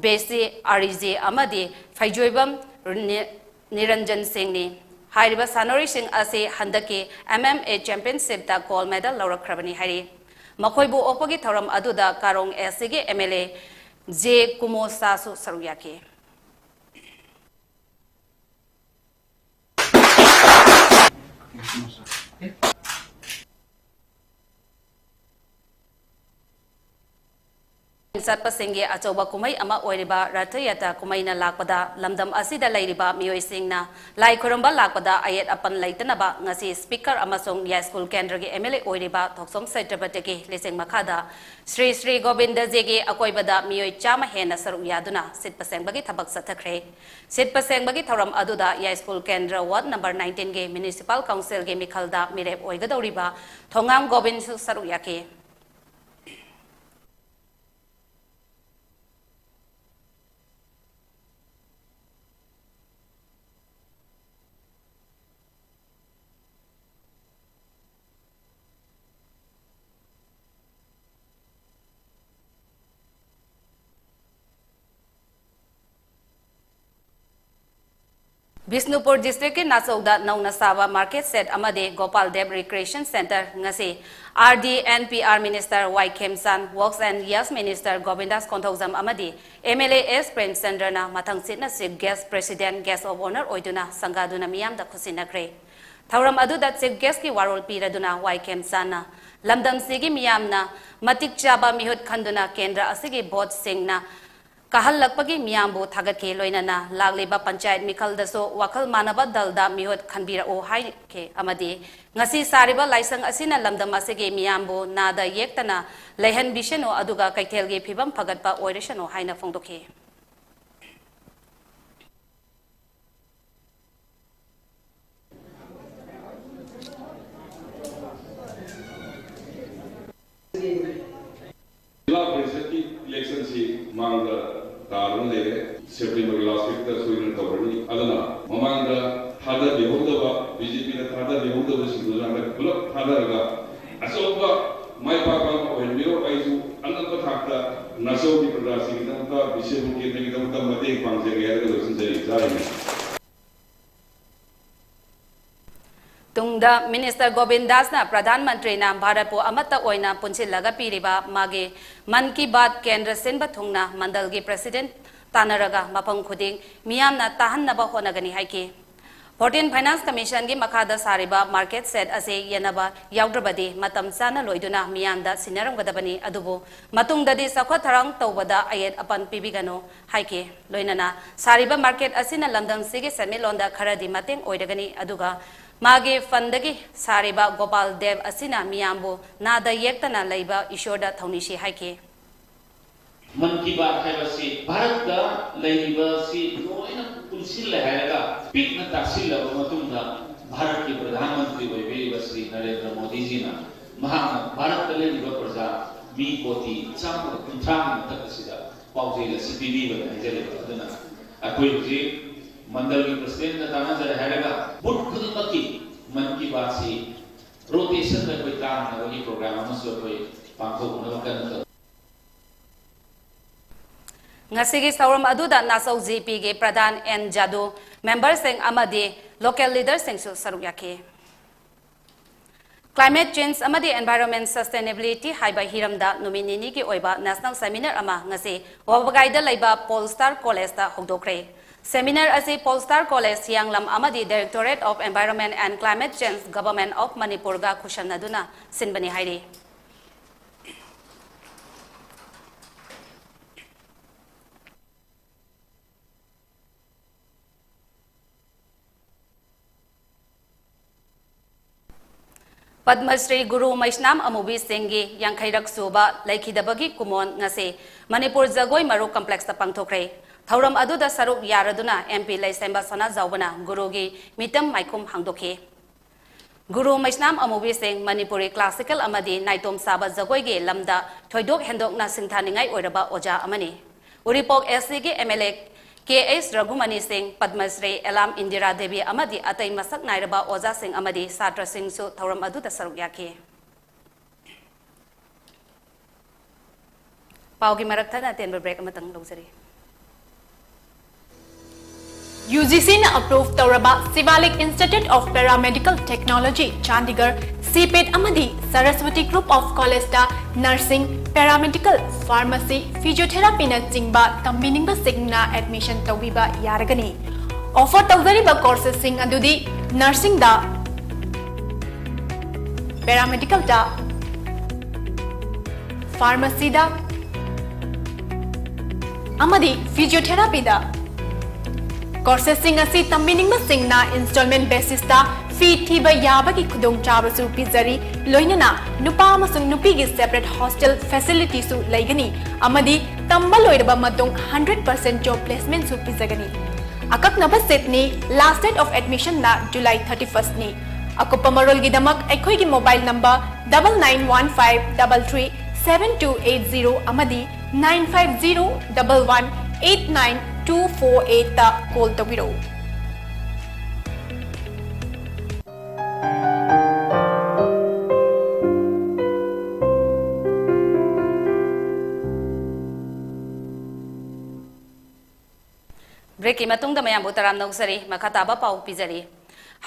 ꯕꯦꯁꯤ ꯑꯥꯔꯤꯖꯦ ꯑꯃꯗꯤ ꯐꯩꯖꯣꯏꯕꯝ ꯅꯤ-, ꯅꯤꯔꯟꯖꯟ ꯁꯤꯡꯅꯤ꯫ ꯍꯥꯏꯔꯤꯕ ꯁꯥꯟꯅꯔꯣꯏꯁꯤꯡ ꯑꯁꯤ ꯍꯟꯗꯛꯀꯤ ꯑꯦꯝ ꯑꯦꯝ ꯑꯦ ꯆꯦꯝꯄꯤꯌꯟꯁꯤꯞꯇ ꯒꯣꯜ ꯃꯦꯗꯜ ꯂꯧꯔꯛꯈ꯭ꯔꯕꯅꯤ ꯍꯥꯏꯔꯤ꯫ ꯃꯈꯣꯏꯕꯨ ꯑꯣꯛꯄꯒꯤ ꯊꯧꯔꯝ ꯑꯗꯨꯗ ꯀꯥꯔꯣꯡ ꯑꯦꯁ ꯁꯤꯒꯤ ꯑꯦꯝ ꯑꯦꯜ ꯑꯦ ꯖꯦ ꯀꯨꯃꯣꯁꯥꯁꯨ ꯁꯔꯨꯛ ꯌꯥꯈꯤ꯫ ꯆꯠꯄꯁꯤꯡꯒꯤ ꯑꯆꯧꯕ ꯀꯨꯝꯍꯩ ꯑꯃ ꯑꯣꯏꯔꯤꯕ ꯔꯊ ꯌꯥꯇ꯭ꯔꯥ ꯀꯨꯝꯍꯩꯅ ꯂꯥꯛꯄꯗ ꯂꯝꯗꯝ ꯑꯁꯤꯗ ꯂꯩꯔꯤꯕ ꯃꯤꯑꯣꯏꯁꯤꯡꯅ ꯂꯥꯏ ꯈꯨꯔꯨꯝꯕ ꯂꯥꯛꯄꯗ ꯑꯌꯦꯠ ꯑꯄꯟ ꯂꯩꯇꯅꯕ ꯉꯁꯤ ꯁ꯭ꯄꯤꯀꯔ ꯑꯃꯁꯨꯡ ꯌꯥꯏꯁ꯭ꯀꯨꯜ ꯀꯦꯟꯗ꯭ꯔꯒꯤ ꯑꯦꯝ ꯑꯦꯜ ꯑꯦ ꯑꯣꯏꯔꯤꯕ ꯊꯣꯛꯆꯣꯝ ꯁꯩꯇ꯭ꯔꯄꯇꯤꯒꯤ ꯂꯤꯆꯤꯡ ꯃꯈꯥꯗ ꯁ꯭ꯔꯤ ꯁ꯭ꯔꯤ ꯒꯣꯕꯤꯟꯗꯖꯤꯒꯤ ꯑꯀꯣꯏꯕꯗ ꯃꯤꯑꯣꯏ ꯆꯥꯝꯃ ꯍꯦꯟꯅ ꯁꯔꯨꯛ ꯌꯥꯗꯨꯅ ꯁꯤꯠꯄ ꯁꯦꯡꯕꯒꯤ ꯊꯕꯛ ꯆꯠꯊꯈ꯭ꯔꯦ꯫ ꯁꯤꯠꯄ ꯁꯦꯡꯕꯒꯤ ꯊꯧꯔꯝ ꯑꯗꯨꯗ ꯌꯥꯏꯁ꯭ꯀꯨꯜ ꯀꯦꯟꯗ꯭ꯔ ꯋꯥꯔꯗ ꯅꯝꯕꯔ ꯅꯥꯏꯟꯇꯤꯟꯒꯤ ꯃ꯭ꯌꯨꯅꯤꯁꯤꯄꯥꯜ ꯀꯥꯎꯟꯁꯤꯜꯒꯤ ꯃꯤꯈꯜꯗ ꯃꯤꯔꯦꯞ ꯑꯣꯏꯒꯗꯧꯔꯤꯕ ꯊꯣꯉꯥꯝ ꯒꯣꯕꯤꯟꯁꯨ ꯁꯔꯨꯛ ꯌꯥꯈꯤ꯫ ꯕꯤꯁꯅꯨꯄꯨꯔ ꯗꯤꯁꯇ꯭ꯔꯤꯛꯀꯤ ꯅꯥꯆꯧꯗ ꯅꯧꯅ ꯁꯥꯕ ꯃꯥꯔꯀꯦꯠ ꯁꯦꯠ ꯑꯃꯗꯤ ꯒꯣꯄꯥꯜ ꯗꯦꯕ ꯔꯤꯀ꯭ꯔꯤꯌꯦꯁꯟ ꯁꯦꯟꯇꯔ ꯉꯁꯤ R D N P R minister Y Khemchand, works and ꯌꯦꯜꯁ ꯃꯤꯅꯤꯁꯇꯔ ꯒꯣꯕꯤꯟꯗꯥꯁ ꯀꯣꯟꯊꯧꯖꯝ ꯑꯃꯗꯤ ꯑꯦꯝ ꯑꯦꯜ ꯑꯦ ꯑꯦꯁ ꯄ꯭ꯔꯦꯝꯆꯟꯗ꯭ꯔꯅ ꯃꯊꯪ ꯁꯤꯠꯅ chief guest, president, guest of honour ꯑꯣꯏꯗꯨꯅ ꯁꯪꯒꯥꯗꯨꯅ ꯃꯤꯌꯥꯝꯗ ꯈꯨꯠꯁꯤꯟꯅꯈ꯭ꯔꯦ꯫ ꯊꯧꯔꯝ ꯑꯗꯨꯗ ꯆꯤꯐ ꯒꯦꯁꯀꯤ ꯋꯥꯔꯣꯜ ꯄꯤꯔꯗꯨꯅ ꯋꯥꯏ ꯈꯦꯝꯆꯥꯟꯅ ꯂꯝꯗꯝꯁꯤꯒꯤ ꯃꯤꯌꯥꯝꯅ ꯃꯇꯤꯛ ꯆꯥꯕ ꯃꯤꯍꯨꯠ ꯈꯟꯗꯨꯅ ꯀꯦꯟꯗ꯭ꯔ ꯑꯁꯤꯒꯤ ꯚꯣꯠꯁꯤꯡꯅ ꯀꯥꯍꯜꯂꯛꯄꯒꯤ ꯃꯤꯌꯥꯝꯕꯨ ꯊꯥꯒꯠꯈꯤ꯫ ꯂꯣꯏꯅꯅ ꯂꯥꯛꯂꯤꯕ ꯄꯟꯆꯥꯌꯠ ꯃꯤꯈꯜꯗꯁꯨ ꯋꯥꯈꯜ ꯃꯥꯟꯅꯕ ꯗꯜꯗ ꯃꯤꯍꯨꯠ ꯈꯟꯕꯤꯔꯛꯎ ꯍꯥꯏꯈꯤ ꯑꯃꯗꯤ ꯉꯁꯤ ꯁꯥꯔꯤꯕ ꯂꯥꯏꯁꯪ ꯑꯁꯤꯅ ꯂꯝꯗꯝ ꯑꯁꯤꯒꯤ ꯃꯤꯌꯥꯝꯕꯨ ꯅꯥꯗ ꯌꯦꯛꯇꯅ ꯂꯩꯍꯟꯕꯤꯁꯅꯨ, ꯑꯗꯨꯒ ꯀꯩꯊꯦꯜꯒꯤ ꯐꯤꯕꯝ ꯐꯒꯠꯄ ꯑꯣꯏꯔꯁꯅꯨ ꯍꯥꯏꯅ ꯐꯣꯡꯗꯣꯛꯈꯤ꯫ ꯖꯤꯂꯥ ꯄꯔꯤꯁꯠꯀꯤ ꯏꯂꯦꯛꯁꯟꯁꯤ ꯃꯥꯡꯗ ꯇꯥꯗꯨꯅ ꯂꯩꯔꯦ꯫ ꯁꯦꯞꯇꯦꯝꯕꯔꯒꯤ ꯂꯥꯁ ꯋꯤꯛꯇ ꯁꯣꯏꯗꯅ ꯇꯧꯔꯅꯤ꯫ ꯑꯗꯨꯅ ꯃꯃꯥꯡꯗ ꯊꯥꯗꯕꯤꯍꯧꯗꯕ, ꯕꯤ ꯖꯦ ꯄꯤꯗ ꯊꯥꯗꯕꯤꯍꯧꯗꯕꯁꯤꯡꯗꯨꯁꯨ ꯍꯟꯗꯛ ꯄꯨꯂꯞ ꯊꯥꯗꯔꯒ ꯑꯆꯧꯕ ꯃꯥꯏ ꯄꯥꯛꯄ ꯑꯃ ꯑꯣꯏꯍꯟꯕꯤꯔꯣ꯫ ꯑꯩꯁꯨ ꯑꯉꯛꯄ ꯊꯥꯛꯇ ꯅꯥꯆꯧꯒꯤ ꯄ꯭ꯔꯖꯥꯁꯤꯡꯒꯤꯗꯃꯛꯇ, ꯕꯤꯁꯦꯝꯄꯨꯔ ꯀꯦꯟꯗ꯭ꯔꯒꯤꯗꯃꯛꯇ ꯃꯇꯦꯡ ꯄꯥꯡꯖꯒꯦ ꯍꯥꯏꯔꯒ ꯂꯣꯏꯁꯤꯟꯖꯔꯤ꯫ ꯖꯥꯏ ꯍꯤꯟꯗ꯫ ꯇꯨꯡꯗ ꯃꯤꯅꯤꯁꯇꯔ ꯒꯣꯕꯤꯟꯗꯥꯁꯅ ꯄ꯭ꯔꯙꯥꯟ ꯃꯟꯇ꯭ꯔꯤꯅ ꯚꯥꯔꯠꯄꯨ ꯑꯃꯠꯇ ꯑꯣꯏꯅ ꯄꯨꯟꯁꯤꯜꯂꯒ ꯄꯤꯔꯤꯕ ꯃꯥꯒꯤ ꯃꯟ ꯀꯤ ꯕꯥꯠ ꯀꯦꯟꯗ꯭ꯔ ꯁꯤꯟꯕ ꯊꯨꯡꯅ ꯃꯟꯗꯜꯒꯤ ꯄ꯭ꯔꯁꯤꯗꯦꯟꯠ ꯇꯥꯟꯅꯔꯒ ꯃꯐꯝ ꯈꯨꯗꯤꯡ ꯃꯤꯌꯥꯝꯅ ꯇꯥꯍꯟꯅꯕ ꯍꯣꯠꯅꯒꯅꯤ ꯍꯥꯏꯈꯤ꯫ Fourteen Finance Commissionꯒꯤ ꯃꯈꯥꯗ ꯁꯥꯔꯤꯕ market shed ꯑꯁꯤ ꯌꯦꯟꯅꯕ ꯌꯥꯎꯗ꯭ꯔꯕꯗꯤ ꯃꯇꯝ ꯆꯥꯅ ꯂꯣꯏꯗꯨꯅ ꯃꯤꯌꯥꯝꯗ ꯁꯤꯟꯅꯔꯝꯒꯗꯕꯅꯤ꯫ ꯑꯗꯨꯕꯨ ꯃꯇꯨꯡꯗꯗꯤ ꯆꯥꯎꯈꯠ ꯊꯧꯔꯥꯡ ꯇꯧꯕꯗ ꯑꯌꯦꯠ ꯑꯄꯟ ꯄꯤꯕꯤꯒꯅꯨ ꯍꯥꯏꯈꯤ꯫ ꯂꯣꯏꯅꯅ ꯁꯥꯔꯤꯕ market ꯑꯁꯤꯅ ꯂꯝꯗꯝꯁꯤꯒꯤ ꯁꯦꯟꯃꯤꯠꯂꯣꯟꯗ ꯈꯔꯗꯤ ꯃꯇꯦꯡ ꯑꯣꯏꯔꯒꯅꯤ, ꯑꯗꯨꯒ ꯃꯥꯒꯤ fundꯗꯒꯤ ꯁꯥꯔꯤꯕ ꯒꯣꯄꯥꯜ ꯗꯦꯕ ꯑꯁꯤꯅ ꯃꯤꯌꯥꯝꯕꯨ ꯅꯥꯗ ꯌꯦꯛꯇꯅ ꯂꯩꯕ ꯏꯁꯣꯔꯗ ꯊꯧꯅꯤꯁꯤ ꯍꯥꯏꯈꯤ꯫ ꯃꯟ ꯀꯤ ꯕꯥꯠ ꯍꯥꯏꯕꯁꯤ ꯚꯥꯔꯠꯇ ꯂꯩꯔꯤꯕꯁꯤ ꯂꯣꯏꯅ ꯄꯨꯟꯁꯤꯜꯂꯦ ꯍꯥꯏꯔꯒ, ꯄꯤꯛꯅ ꯇꯥꯁꯤꯜꯂꯕ ꯃꯇꯨꯡꯗ, ꯚꯥꯔꯠꯀꯤ ꯄ꯭ꯔꯙꯥꯟ ꯃꯟꯇ꯭ꯔꯤ ꯑꯣꯏꯕꯤꯔꯤꯕ ꯁ꯭ꯔꯤ ꯅꯔꯦꯟꯗ꯭ꯔ ꯃꯣꯗꯤꯖꯤꯅ ꯃꯍꯥꯛꯅ ꯚꯥꯔꯠꯇ ꯂꯩꯔꯤꯕ ꯄ꯭ꯔꯖꯥ ꯃꯤ ꯀꯣꯇꯤ ꯆꯥꯝꯃꯒ ꯀꯨꯟꯊ꯭ꯔꯥꯒꯤ ꯃꯊꯛ ꯑꯁꯤꯗ ꯄꯥꯎꯖꯦꯜ ꯑꯁꯤ ꯄꯤꯕꯤꯕꯅꯤ ꯍꯥꯏꯖꯔꯤꯕ꯫ ꯑꯗꯨꯅ ꯑꯩꯈꯣꯏ ꯍꯧꯖꯤꯛ ꯃꯟꯗꯜꯒꯤ ꯄ꯭ꯔꯁꯤꯗꯦꯟꯠꯀ ꯇꯥꯟꯅꯖꯔꯦ ꯍꯥꯏꯔꯒ, ꯕꯨꯊ ꯈꯨꯗꯤꯡꯃꯛꯀꯤ ꯃꯟ ꯀꯤ ꯕꯥꯠꯁꯤ ꯔꯣꯇꯦꯁꯟꯗ ꯑꯩꯈꯣꯏ ꯇꯥꯡꯅꯕꯒꯤ ꯄ꯭ꯔꯣꯒ꯭ꯔꯥꯝ ꯑꯃꯁꯨ ꯑꯩꯈꯣꯏ ꯄꯥꯡꯊꯣꯛꯅꯕ ꯀꯟꯅ ꯇꯧꯔꯤ꯫ ꯉꯁꯤꯒꯤ ꯊꯧꯔꯝ ꯑꯗꯨꯗ ꯅꯥꯆꯧ ꯖꯤ ꯄꯤꯒꯤ ꯄ꯭ꯔꯙꯥꯟ ꯑꯦꯟ ꯖꯥꯗꯨ, ꯃꯦꯝꯕꯔꯁꯤꯡ ꯑꯃꯗꯤ ꯂꯣꯀꯦꯜ ꯂꯤꯗꯔꯁꯤꯡꯁꯨ ꯁꯔꯨꯛ ꯌꯥꯈꯤ꯫ Climate change ꯑꯃꯗꯤ environment sustainability ꯍꯥꯏꯕ ꯍꯤꯔꯝꯗ ꯅꯨꯃꯤꯠ ꯅꯤꯅꯤꯒꯤ ꯑꯣꯏꯕ national seminar ꯑꯃ ꯉꯁꯤ ꯋꯥꯕꯒꯥꯏꯗ ꯂꯩꯕ ꯄꯣꯜ ꯁ꯭ꯇꯥꯔ ꯀꯣꯂꯦꯖꯇ ꯍꯧꯗꯣꯛꯈ꯭ꯔꯦ꯫ Seminar ꯑꯁꯤ ꯄꯣꯜ ꯁ꯭ꯇꯥꯔ ꯀꯣꯂꯦꯖ, ꯍꯤꯌꯥꯡꯂꯝ ꯑꯃꯗꯤ Directorate of Environment and Climate Change, Government of ꯃꯅꯤꯄꯨꯔꯒ ꯈꯨꯠꯁꯝꯅꯗꯨꯅ ꯁꯤꯟꯕꯅꯤ ꯍꯥꯏꯔꯤ꯫ ꯄꯗꯃ ꯁ꯭ꯔꯤ ꯒꯨꯔꯨ ꯃꯩꯁꯅꯥꯝ ꯑꯃꯨꯕꯤ ꯁꯤꯡꯒꯤ ꯌꯥꯡꯈꯩꯔꯛ ꯁꯨꯕ ꯂꯩꯈꯤꯗꯕꯒꯤ ꯀꯨꯝꯑꯣꯟ ꯉꯁꯤ ꯃꯅꯤꯄꯨꯔ ꯖꯒꯣꯏ ꯃꯔꯨ complexꯇ ꯄꯥꯡꯊꯣꯛꯈ꯭ꯔꯦ꯫ ꯊꯧꯔꯝ ꯑꯗꯨꯗ ꯁꯔꯨꯛ ꯌꯥꯔꯗꯨꯅ M P ꯂꯩꯁꯦꯝꯕ ꯁꯅꯥꯖꯥꯎꯕꯅ ꯒꯨꯔꯨꯒꯤ ꯃꯤꯇꯝ ꯃꯥꯏꯈꯨꯝ ꯍꯥꯡꯗꯣꯛꯈꯤ꯫ ꯒꯨꯔꯨ ꯃꯩꯁꯅꯥꯝ ꯑꯃꯨꯕꯤ ꯁꯤꯡ ꯃꯅꯤꯄꯨꯔꯤ classical ꯑꯃꯗꯤ ꯅꯥꯏꯇꯣꯝ ꯁꯥꯕ ꯖꯒꯣꯏꯒꯤ ꯂꯝꯗ ꯊꯣꯏꯗꯣꯛ ꯍꯦꯟꯗꯣꯛꯅ ꯁꯤꯡꯊꯥꯅꯤꯡꯉꯥꯏ ꯑꯣꯏꯔꯕ ꯑꯣꯖꯥ ꯑꯃꯅꯤ꯫ ꯎꯔꯤꯄꯣꯛ S C ꯒꯤ M L A K H ꯔꯘꯨꯃꯅꯤ ꯁꯤꯡ, ꯄꯗꯃ ꯁ꯭ꯔꯤ ꯑꯦꯂꯥꯝ ꯏꯟꯗꯤꯔꯥ ꯗꯦꯕꯤ ꯑꯃꯗꯤ ꯑꯇꯩ ꯃꯁꯛ ꯅꯥꯏꯔꯕ ꯑꯣꯖꯥꯁꯤꯡ ꯑꯃꯗꯤ ꯁꯥꯇ꯭ꯔꯁꯤꯡꯁꯨ ꯊꯧꯔꯝ ꯑꯗꯨꯗ ꯁꯔꯨꯛ ꯌꯥꯈꯤ꯫ ꯄꯥꯎꯒꯤ ꯃꯔꯛ ꯊꯠꯅ ꯑꯇꯦꯟꯕ break ꯑꯃꯇꯪ ꯂꯧꯖꯔꯤ꯫ UGCꯅ approve ꯇꯧꯔꯕ Shivalik Institute of Paramedical Technology, Chandigarh, CPET ꯑꯃꯗꯤ Saraswati Group of Collegeꯇ nursing, paramedical, pharmacy, physiotherapyꯅ ꯆꯤꯡꯕ ꯇꯝꯕꯤꯅꯤꯡꯕꯁꯤꯡꯅ admission ꯇꯧꯕꯤꯕ ꯌꯥꯔꯒꯅꯤ꯫ Offer ꯇꯧꯖꯔꯤꯕ courses ꯁꯤꯡ ꯑꯗꯨꯗꯤ nursing ꯗ, paramedical ꯗ, pharmacy ꯗ ꯑꯃꯗꯤ physiotherapy ꯗ꯫ Courses ꯁꯤꯡ ꯑꯁꯤ ꯇꯝꯕꯤꯅꯤꯡꯕꯁꯤꯡꯅ installment basis ꯇ fee ꯊꯤꯕ ꯌꯥꯕꯒꯤ ꯈꯨꯗꯣꯡꯆꯥꯕꯁꯨ ꯄꯤꯖꯔꯤ, ꯂꯣꯏꯅꯅ ꯅꯨꯄꯥ ꯑꯃꯁꯨꯡ ꯅꯨꯄꯤꯒꯤ separate hostel facility ꯁꯨ ꯂꯩꯒꯅꯤ ꯑꯃꯗꯤ ꯇꯝꯕ ꯂꯣꯏꯔꯕ ꯃꯇꯨꯡ hundred percent job placement ꯁꯨ ꯄꯤꯖꯒꯅꯤ꯫ ꯑꯀꯛꯅꯕ seat ꯅꯤ, last date of admission ꯅ July thirty first ꯅꯤ꯫ ꯑꯀꯨꯞꯄ ꯃꯔꯣꯜꯒꯤꯗꯃꯛ ꯑꯩꯈꯣꯏꯒꯤ mobile number double nine one five double three seven two eight zero ꯑꯃꯗꯤ nine five zero double one eight nine two four eight ꯇ call ꯇꯧꯕꯤꯔꯛꯎ꯫ Break ꯀꯤ ꯃꯇꯨꯡꯗ ꯃꯌꯥꯝꯕꯨ ꯇꯔꯥꯝꯅ ꯑꯣꯛꯆꯔꯤ꯫ ꯃꯈꯥ ꯇꯥꯕ ꯄꯥꯎ ꯄꯤꯖꯔꯤ꯫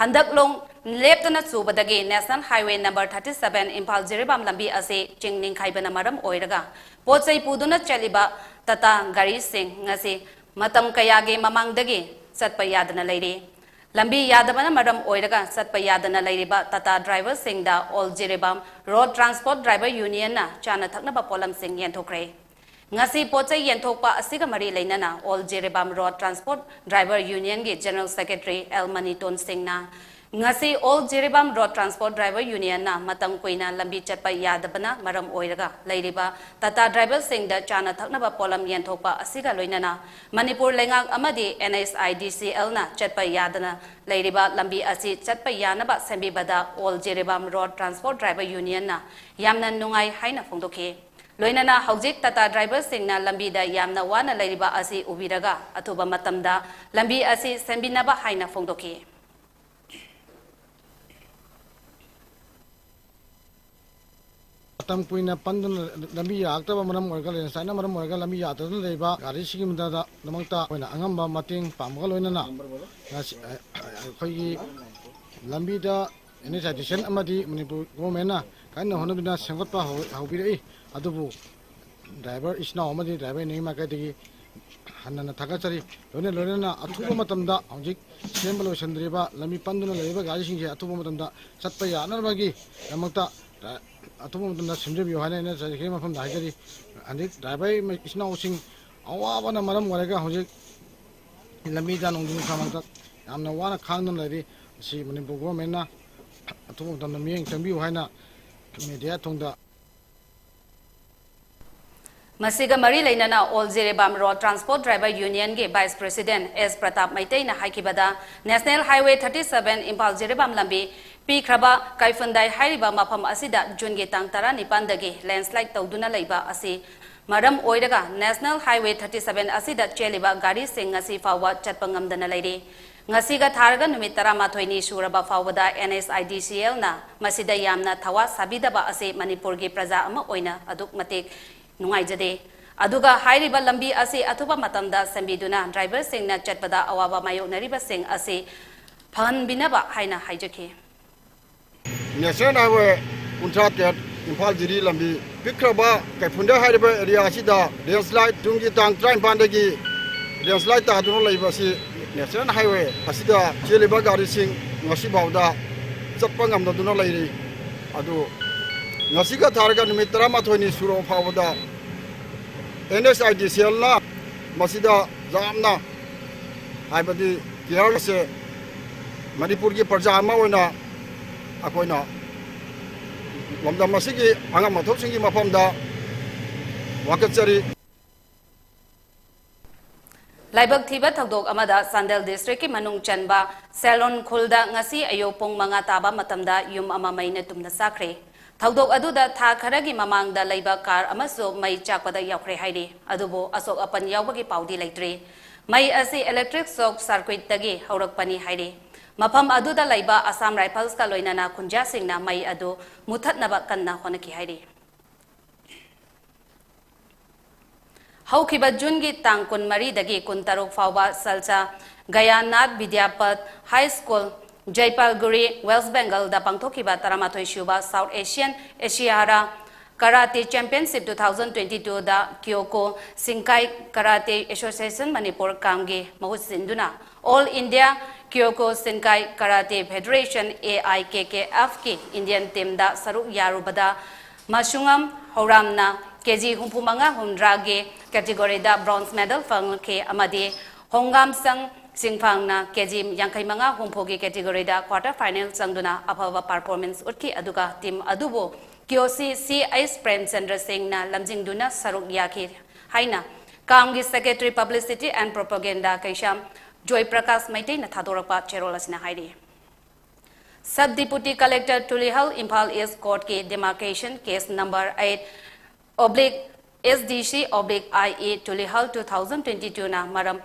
ꯍꯟꯗꯛ ꯂꯣꯡ ꯂꯦꯞꯇꯅ ꯆꯨꯕꯗꯒꯤ National Highway number thirty seven Imphal Jiribam ꯂꯝꯕꯤ ꯑꯁꯤ ꯆꯤꯡ ꯅꯤꯡꯈꯥꯏꯕꯅ ꯃꯔꯝ ꯑꯣꯏꯔꯒ ꯄꯣꯠ ꯆꯩ ꯄꯨꯗꯨꯅ ꯆꯠꯂꯤꯕ ꯇꯥꯇꯥ ꯒꯥꯔꯤꯁꯤꯡ ꯉꯁꯤ ꯃꯇꯝ ꯀꯌꯥꯒꯤ ꯃꯃꯥꯡꯗꯒꯤ ꯆꯠꯄ ꯌꯥꯗꯅ ꯂꯩꯔꯤ꯫ ꯂꯝꯕꯤ ꯌꯥꯗꯕꯅ ꯃꯔꯝ ꯑꯣꯏꯔꯒ ꯆꯠꯄ ꯌꯥꯗꯅ ꯂꯩꯔꯤꯕ ꯇꯥꯇꯥ driver ꯁꯤꯡꯗ All Jiribam Road Transport Driver Union ꯅ ꯆꯥꯅ ꯊꯛꯅꯕ ꯄꯣꯠꯂꯝꯁꯤꯡ ꯌꯦꯟꯊꯣꯛꯈ꯭ꯔꯦ꯫ ꯉꯁꯤ ꯄꯣꯠ ꯆꯩ ꯌꯦꯟꯊꯣꯛꯄ ꯑꯁꯤꯒ ꯃꯔꯤ ꯂꯩꯅꯅ All Jiribam Road Transport Driver Union ꯒꯤ General Secretary ꯑꯦꯜ ꯃꯅꯤꯇꯣꯟ ꯁꯤꯡꯅ ꯉꯁꯤ All Jiribam Road Transport Driver Union ꯅ ꯃꯇꯝ ꯀꯨꯏꯅ ꯂꯝꯕꯤ ꯆꯠꯄ ꯌꯥꯗꯕꯅ ꯃꯔꯝ ꯑꯣꯏꯔꯒ ꯂꯩꯔꯤꯕ ꯇꯥꯇꯥ driver ꯁꯤꯡꯗ ꯆꯥꯅ ꯊꯛꯅꯕ ꯄꯣꯠꯂꯝ ꯌꯦꯟꯊꯣꯛꯄ ꯑꯁꯤꯒ ꯂꯣꯏꯅꯅ ꯃꯅꯤꯄꯨꯔ ꯂꯩꯉꯥꯛ ꯑꯃꯗꯤ N H I D C L ꯅ ꯆꯠꯄ ꯌꯥꯗꯅ ꯂꯩꯔꯤꯕ ꯂꯝꯕꯤ ꯑꯁꯤ ꯆꯠꯄ ꯌꯥꯅꯕ ꯁꯦꯝꯕꯤꯕꯗ All Jiribam Road Transport Driver Union ꯅ ꯌꯥꯝꯅ ꯅꯨꯡꯉꯥꯏ ꯍꯥꯏꯅ ꯐꯣꯡꯗꯣꯛꯈꯤ꯫ ꯂꯣꯏꯅꯅ ꯍꯧꯖꯤꯛ ꯇꯥꯇꯥ driver ꯁꯤꯡꯅ ꯂꯝꯕꯤꯗ ꯌꯥꯝꯅ ꯋꯥꯅ ꯂꯩꯔꯤꯕ ꯑꯁꯤ ꯎꯕꯤꯔꯒ ꯑꯊꯨꯕ ꯃꯇꯝꯗ ꯂꯝꯕꯤ ꯑꯁꯤ ꯁꯦꯝꯕꯤꯅꯕ ꯍꯥꯏꯅ ꯐꯣꯡꯗꯣꯛꯈꯤ꯫ ꯃꯇꯝ ꯀꯨꯏꯅ ꯄꯟꯗꯨꯅ ꯂꯝꯕꯤ ꯌꯥꯔꯛꯇꯕ ꯃꯔꯝ ꯑꯣꯏꯔꯒ, ꯂꯦꯟꯁꯂꯥꯏꯠꯅ ꯃꯔꯝ ꯑꯣꯏꯔꯒ ꯂꯝꯕꯤ ꯌꯥꯗꯗꯨꯅ ꯂꯩꯕ ꯒꯥꯔꯤꯁꯤꯡꯒꯤꯗꯃꯛꯇ ꯑꯩꯈꯣꯏꯅ ꯑꯉꯝꯕ ꯃꯇꯦꯡ ꯄꯥꯡꯕꯒ ꯂꯣꯏꯅꯅ ꯉꯁꯤ, ꯑ, ꯑ, ꯑꯩꯈꯣꯏꯒꯤ ꯂꯝꯕꯤꯗ N H I D C L ꯑꯃꯗꯤ ꯃꯅꯤꯄꯨꯔ government ꯅ ꯀꯟꯅ ꯍꯣꯠꯅꯕꯤꯗꯨꯅ ꯁꯦꯝꯒꯠꯄ ꯍꯧ-, ꯍꯧꯕꯤꯔꯛꯏ꯫ ꯑꯗꯨꯕꯨ driver ꯏꯆꯤꯟ ꯏꯅꯥꯎ ꯑꯃꯗꯤ driver union ꯃꯥꯏꯀꯩꯗꯒꯤ ꯍꯟꯅꯅ ꯊꯥꯒꯠꯆꯔꯤ꯫ ꯂꯣꯏꯅ ꯂꯣꯏꯅꯅ ꯑꯊꯨꯕ ꯃꯇꯝꯗ ꯍꯧꯖꯤꯛ ꯁꯦꯝꯕ ꯂꯣꯏꯁꯤꯟꯗ꯭ꯔꯤꯕ, ꯂꯝꯕꯤ ꯄꯟꯗꯨꯅ ꯂꯩꯔꯤꯕ ꯒꯥꯔꯤꯁꯤꯡꯁꯦ ꯑꯊꯨꯕ ꯃꯇꯝꯗ ꯆꯠꯄ ꯌꯥꯅꯕꯒꯤꯗꯃꯛꯇ, ꯑ, ꯑꯊꯨꯕ ꯃꯇꯝꯗ ꯁꯦꯝꯖꯕꯤꯌꯨ ꯍꯥꯏꯅ ꯑꯩꯅ ꯆꯠꯈꯤꯕ ꯃꯐꯝꯗ ꯍꯥꯏꯖꯔꯤ꯫ ꯍꯧꯖꯤꯛ ꯗ꯭ꯔꯥꯏꯚꯔ ꯏꯆꯤꯟ ꯏꯅꯥꯎꯁꯤꯡ ꯑꯋꯥꯕꯅ ꯃꯔꯝ ꯑꯣꯏꯔꯒ ꯍꯧꯖꯤꯛ ꯂꯝꯕꯤꯗ ꯅꯣꯡꯖꯨ ꯅꯨꯡꯁꯥ ꯃꯔꯛꯇ ꯌꯥꯝꯅ ꯋꯥꯅ ꯈꯥꯡꯗꯨꯅ ꯂꯩꯔꯤ꯫ ꯑꯁꯤ ꯃꯅꯤꯄꯨꯔ ꯒꯣꯔꯃꯦꯟꯅ ꯑꯊꯨꯕ ꯃꯇꯝꯗ ꯃꯤꯠꯌꯦꯡ ꯆꯪꯕꯤꯌꯨ ꯍꯥꯏꯅ ꯃꯦꯗꯤꯌꯥ ꯊꯣꯡꯗ꯫ ꯃꯁꯤꯒ ꯃꯔꯤ ꯂꯩꯅꯅ all Jiribam road transport driver ꯌꯨꯅꯤꯌꯟꯒꯤ ꯚꯥꯏꯁ ꯄ꯭ꯔꯦꯁꯤꯗꯦꯟꯠ ꯑꯦꯁ ꯄ꯭ꯔꯇꯥꯞ ꯃꯩꯇꯩꯅ ꯍꯥꯏꯈꯤꯕꯗ, national highway thirty seven Imphal Jiribam ꯂꯝꯕꯤ ꯄꯤꯈ꯭ꯔꯕ ꯀꯩꯐꯨꯟꯗꯥꯏ ꯍꯥꯏꯔꯤꯕ ꯃꯐꯝ ꯑꯁꯤꯗ ꯖꯨꯟꯒꯤ ꯇꯥꯡ ꯇꯔꯥꯅꯤꯄꯥꯟꯗꯒꯤ ꯂꯦꯟꯁꯂꯥꯏꯗ ꯇꯧꯗꯨꯅ ꯂꯩꯕ ꯑꯁꯤ ꯃꯔꯝ ꯑꯣꯏꯔꯒ ꯅꯦꯁꯅꯦꯜ ꯍꯥꯏꯋꯦ thirty seven ꯑꯁꯤꯗ ꯆꯦꯜꯂꯤꯕ ꯒꯥꯔꯤꯁꯤꯡ ꯉꯁꯤ ꯐꯥꯎꯕ ꯆꯠꯄ ꯉꯝꯗꯅ ꯂꯩꯔꯤ꯫ ꯉꯁꯤꯒ ꯊꯥꯔꯒ ꯅꯨꯃꯤꯠ ꯇꯔꯥꯃꯥꯊꯣꯏꯅꯤ ꯁꯨꯔꯕ ꯐꯥꯎꯕꯗ ꯑꯦꯟ ꯑꯦꯁ ꯑꯥꯏ ꯗꯤ ꯁꯤ ꯑꯦꯜꯅ ꯃꯁꯤꯗ ꯌꯥꯝꯅ ꯊꯋꯥ ꯁꯥꯕꯤꯗꯕ ꯑꯁꯤ ꯃꯅꯤꯄꯨꯔꯒꯤ ꯄ꯭ꯔꯖꯥ ꯑꯃ ꯑꯣꯏꯅ ꯑꯗꯨꯛ ꯃꯇꯤꯛ ꯅꯨꯡꯉꯥꯏꯖꯗꯦ꯫ ꯑꯗꯨꯒ ꯍꯥꯏꯔꯤꯕ ꯂꯝꯕꯤ ꯑꯁꯤ ꯑꯊꯨꯕ ꯃꯇꯝꯗ ꯁꯦꯝꯕꯤꯗꯨꯅ ꯗ꯭ꯔꯥꯏꯚꯔꯁꯤꯡꯅ ꯆꯠꯄꯗ ꯑꯋꯥꯕ ꯃꯥꯌꯣꯛꯅꯔꯤꯕꯁꯤꯡ ꯑꯁꯤ ꯐꯍꯟꯕꯤꯅꯕ ꯍꯥꯏꯅ ꯍꯥꯏꯖꯈꯤ꯫ ꯅꯦꯁꯅꯦꯜ ꯍꯥꯏꯋꯦ ꯀꯨꯟꯊ꯭ꯔꯥ ꯇꯔꯦꯠ ꯏꯝꯐꯥꯜ ꯖꯤꯔꯤ ꯂꯝꯕꯤ ꯄꯤꯛꯈ꯭ꯔꯕ ꯀꯩꯐꯨꯟꯗꯥꯏ ꯍꯥꯏꯔꯤꯕ ꯑꯦꯔꯤꯌꯥ ꯑꯁꯤꯗ ꯂꯦꯟꯁꯂꯥꯏꯗ ꯖꯨꯟꯒꯤ ꯇꯥꯡ ꯇꯔꯥꯅꯤꯄꯥꯟꯗꯒꯤ ꯂꯦꯟꯁꯂꯥꯏꯗ ꯇꯥꯗꯨꯅ ꯂꯩꯕ ꯑꯁꯤ ꯅꯦꯁꯅꯦꯜ ꯍꯥꯏꯋꯦ ꯑꯁꯤꯗ ꯆꯦꯜꯂꯤꯕ ꯒꯥꯔꯤꯁꯤꯡ ꯉꯁꯤ ꯐꯥꯎꯗ ꯆꯠꯄ ꯉꯝꯗꯗꯨꯅ ꯂꯩꯔꯤ꯫ ꯑꯗꯨ ꯉꯁꯤꯒ ꯊꯥꯔꯒ ꯅꯨꯃꯤꯠ ꯇꯔꯥꯃꯥꯊꯣꯏꯅꯤ ꯁꯨꯔꯕ ꯐꯥꯎꯕꯗ ꯑꯦꯟ ꯑꯦꯁ ꯑꯥꯏ ꯗꯤ ꯁꯤ ꯑꯦꯜꯅ ꯃꯁꯤꯗ ꯌꯥꯝꯅ, ꯍꯥꯏꯕꯗꯤ, ꯀꯤꯌꯔ ꯑꯁꯦ ꯃꯅꯤꯄꯨꯔꯒꯤ ꯄ꯭ꯔꯖꯥ ꯑꯃ ꯑꯣꯏꯅ ꯑꯩꯈꯣꯏꯅ ꯂꯝꯗꯝ ꯑꯁꯤꯒꯤ ꯑꯉꯝ ꯑꯊꯧꯁꯤꯡꯒꯤ ꯃꯐꯝꯗ ꯋꯥꯀꯠꯆꯔꯤ꯫ ꯂꯥꯏꯕꯛ ꯊꯤꯕ ꯊꯧꯗꯣꯛ ꯑꯃꯗ ꯆꯥꯟꯗꯦꯜ ꯗꯤꯁꯇ꯭ꯔꯤꯛꯀꯤ ꯃꯅꯨꯡ ꯆꯟꯕ ꯁꯦꯂꯣꯟ ꯈꯨꯜꯗ ꯉꯁꯤ ꯑꯌꯨꯛ ꯄꯨꯡ ꯃꯉꯥ ꯇꯥꯕ ꯃꯇꯝꯗ ꯌꯨꯝ ꯑꯃ ꯃꯩꯅ ꯇꯨꯝꯅ ꯆꯥꯛꯈ꯭ꯔꯦ꯫ ꯊꯧꯗꯣꯛ ꯑꯗꯨꯗ ꯊꯥ ꯈꯔꯒꯤ ꯃꯃꯥꯡꯗ ꯂꯩꯕ ꯀꯥꯔ ꯑꯃꯁꯨ ꯃꯩ ꯆꯥꯛꯄꯗ ꯌꯥꯎꯈ꯭ꯔꯦ ꯍꯥꯏꯔꯤ꯫ ꯑꯗꯨꯕꯨ ꯑꯁꯣꯛ ꯑꯄꯟ ꯌꯥꯎꯕꯒꯤ ꯄꯥꯎꯗꯤ ꯂꯩꯇ꯭ꯔꯤ꯫ ꯃꯩ ꯑꯁꯤ ꯏꯂꯦꯛꯇ꯭ꯔꯤꯛ ꯁꯣꯔꯠ ꯁꯔꯀ꯭ꯌꯨꯠꯇꯒꯤ ꯍꯧꯔꯛꯄꯅꯤ ꯍꯥꯏꯔꯤ꯫ ꯃꯐꯝ ꯑꯗꯨꯗ ꯂꯩꯕ ꯑꯁꯥꯝ ꯔꯥꯏꯐꯜꯁꯀ ꯂꯣꯏꯅꯅ ꯈꯨꯟꯖꯥꯁꯤꯡꯅ ꯃꯩ ꯑꯗꯨ ꯃꯨꯊꯠꯅꯕ ꯀꯟꯅ ꯍꯣꯠꯅꯈꯤ ꯍꯥꯏꯔꯤ꯫ ꯍꯧꯈꯤꯕ ꯖꯨꯟꯒꯤ ꯇꯥꯡ ꯀꯨꯟꯃꯔꯤꯗꯒꯤ ꯀꯨꯟꯇꯔꯨꯛ ꯐꯥꯎꯕ ꯁꯜꯆꯥ ꯒꯌꯥꯅꯥꯊ ꯕꯤꯗ꯭ꯌꯥꯄꯠ ꯍꯥꯏ ꯁ꯭ꯀꯨꯜ, ꯖꯩꯄꯥꯜꯒꯨꯔꯤ, ꯋꯦꯁ꯭ꯠ ꯕꯦꯡꯒꯜꯗ ꯄꯥꯡꯊꯣꯛꯈꯤꯕ ꯇꯔꯥꯃꯥꯊꯣꯏ ꯁꯨꯕ ꯁꯥꯎꯊ ꯑꯦꯁꯤꯌꯥꯟ ꯑꯦꯁꯤꯌꯥꯔꯥ Karate Championship two thousand twenty-two ꯗ Kyokushinkai Karate Association Manipur ꯀꯥꯝꯒꯤ ꯃꯍꯨꯠ ꯁꯤꯟꯗꯨꯅ All India Kyokushinkai Karate Federation, A I K K F ꯀꯤ Indian team ꯗ ꯁꯔꯨꯛ ꯌꯥꯔꯨꯕꯗ ꯃꯁꯨꯡꯉꯝ ꯍꯧꯔꯥꯝꯅ K G ꯍꯨꯝꯐꯨ ꯃꯉꯥ ꯍꯨꯝꯗ꯭ꯔꯥꯒꯤ category ꯗ bronze medal ꯐꯪꯈꯤ ꯑꯃꯗꯤ ꯍꯣꯡꯒꯥꯝꯁꯪ ꯁꯤꯡꯐꯥꯡꯅ K G ꯌꯥꯡꯈꯩ ꯃꯉꯥ ꯍꯨꯝꯐꯨꯒꯤ category ꯗ quarter final ꯆꯪꯗꯨꯅ ꯑꯐꯕ performance ꯎꯠꯈꯤ꯫ ꯑꯗꯨꯒ team ꯑꯗꯨꯕꯨ Kyoshi C H ꯄ꯭ꯔꯦꯝꯆꯟꯗ꯭ꯔ ꯁꯤꯡꯅ ꯂꯝꯖꯤꯡꯗꯨꯅ ꯁꯔꯨꯛ ꯌꯥꯈꯤ ꯍꯥꯏꯅ ꯀꯥꯝꯒꯤ Secretary Publicity and Propaganda ꯀꯩꯁꯥꯝ ꯖꯣꯏ ꯄ꯭ꯔꯀꯥꯁ ꯃꯩꯇꯩꯅ ꯊꯥꯗꯣꯔꯛꯄ ꯆꯦꯔꯣꯜ ꯑꯁꯤꯅ ꯍꯥꯏꯔꯤ꯫ Sub Deputy Collector Tulihal Imphal East Court ꯀꯤ demarcation case number eight oblique S D C oblique I E Tulihal two thousand twenty-two ꯅ ꯃꯔꯝ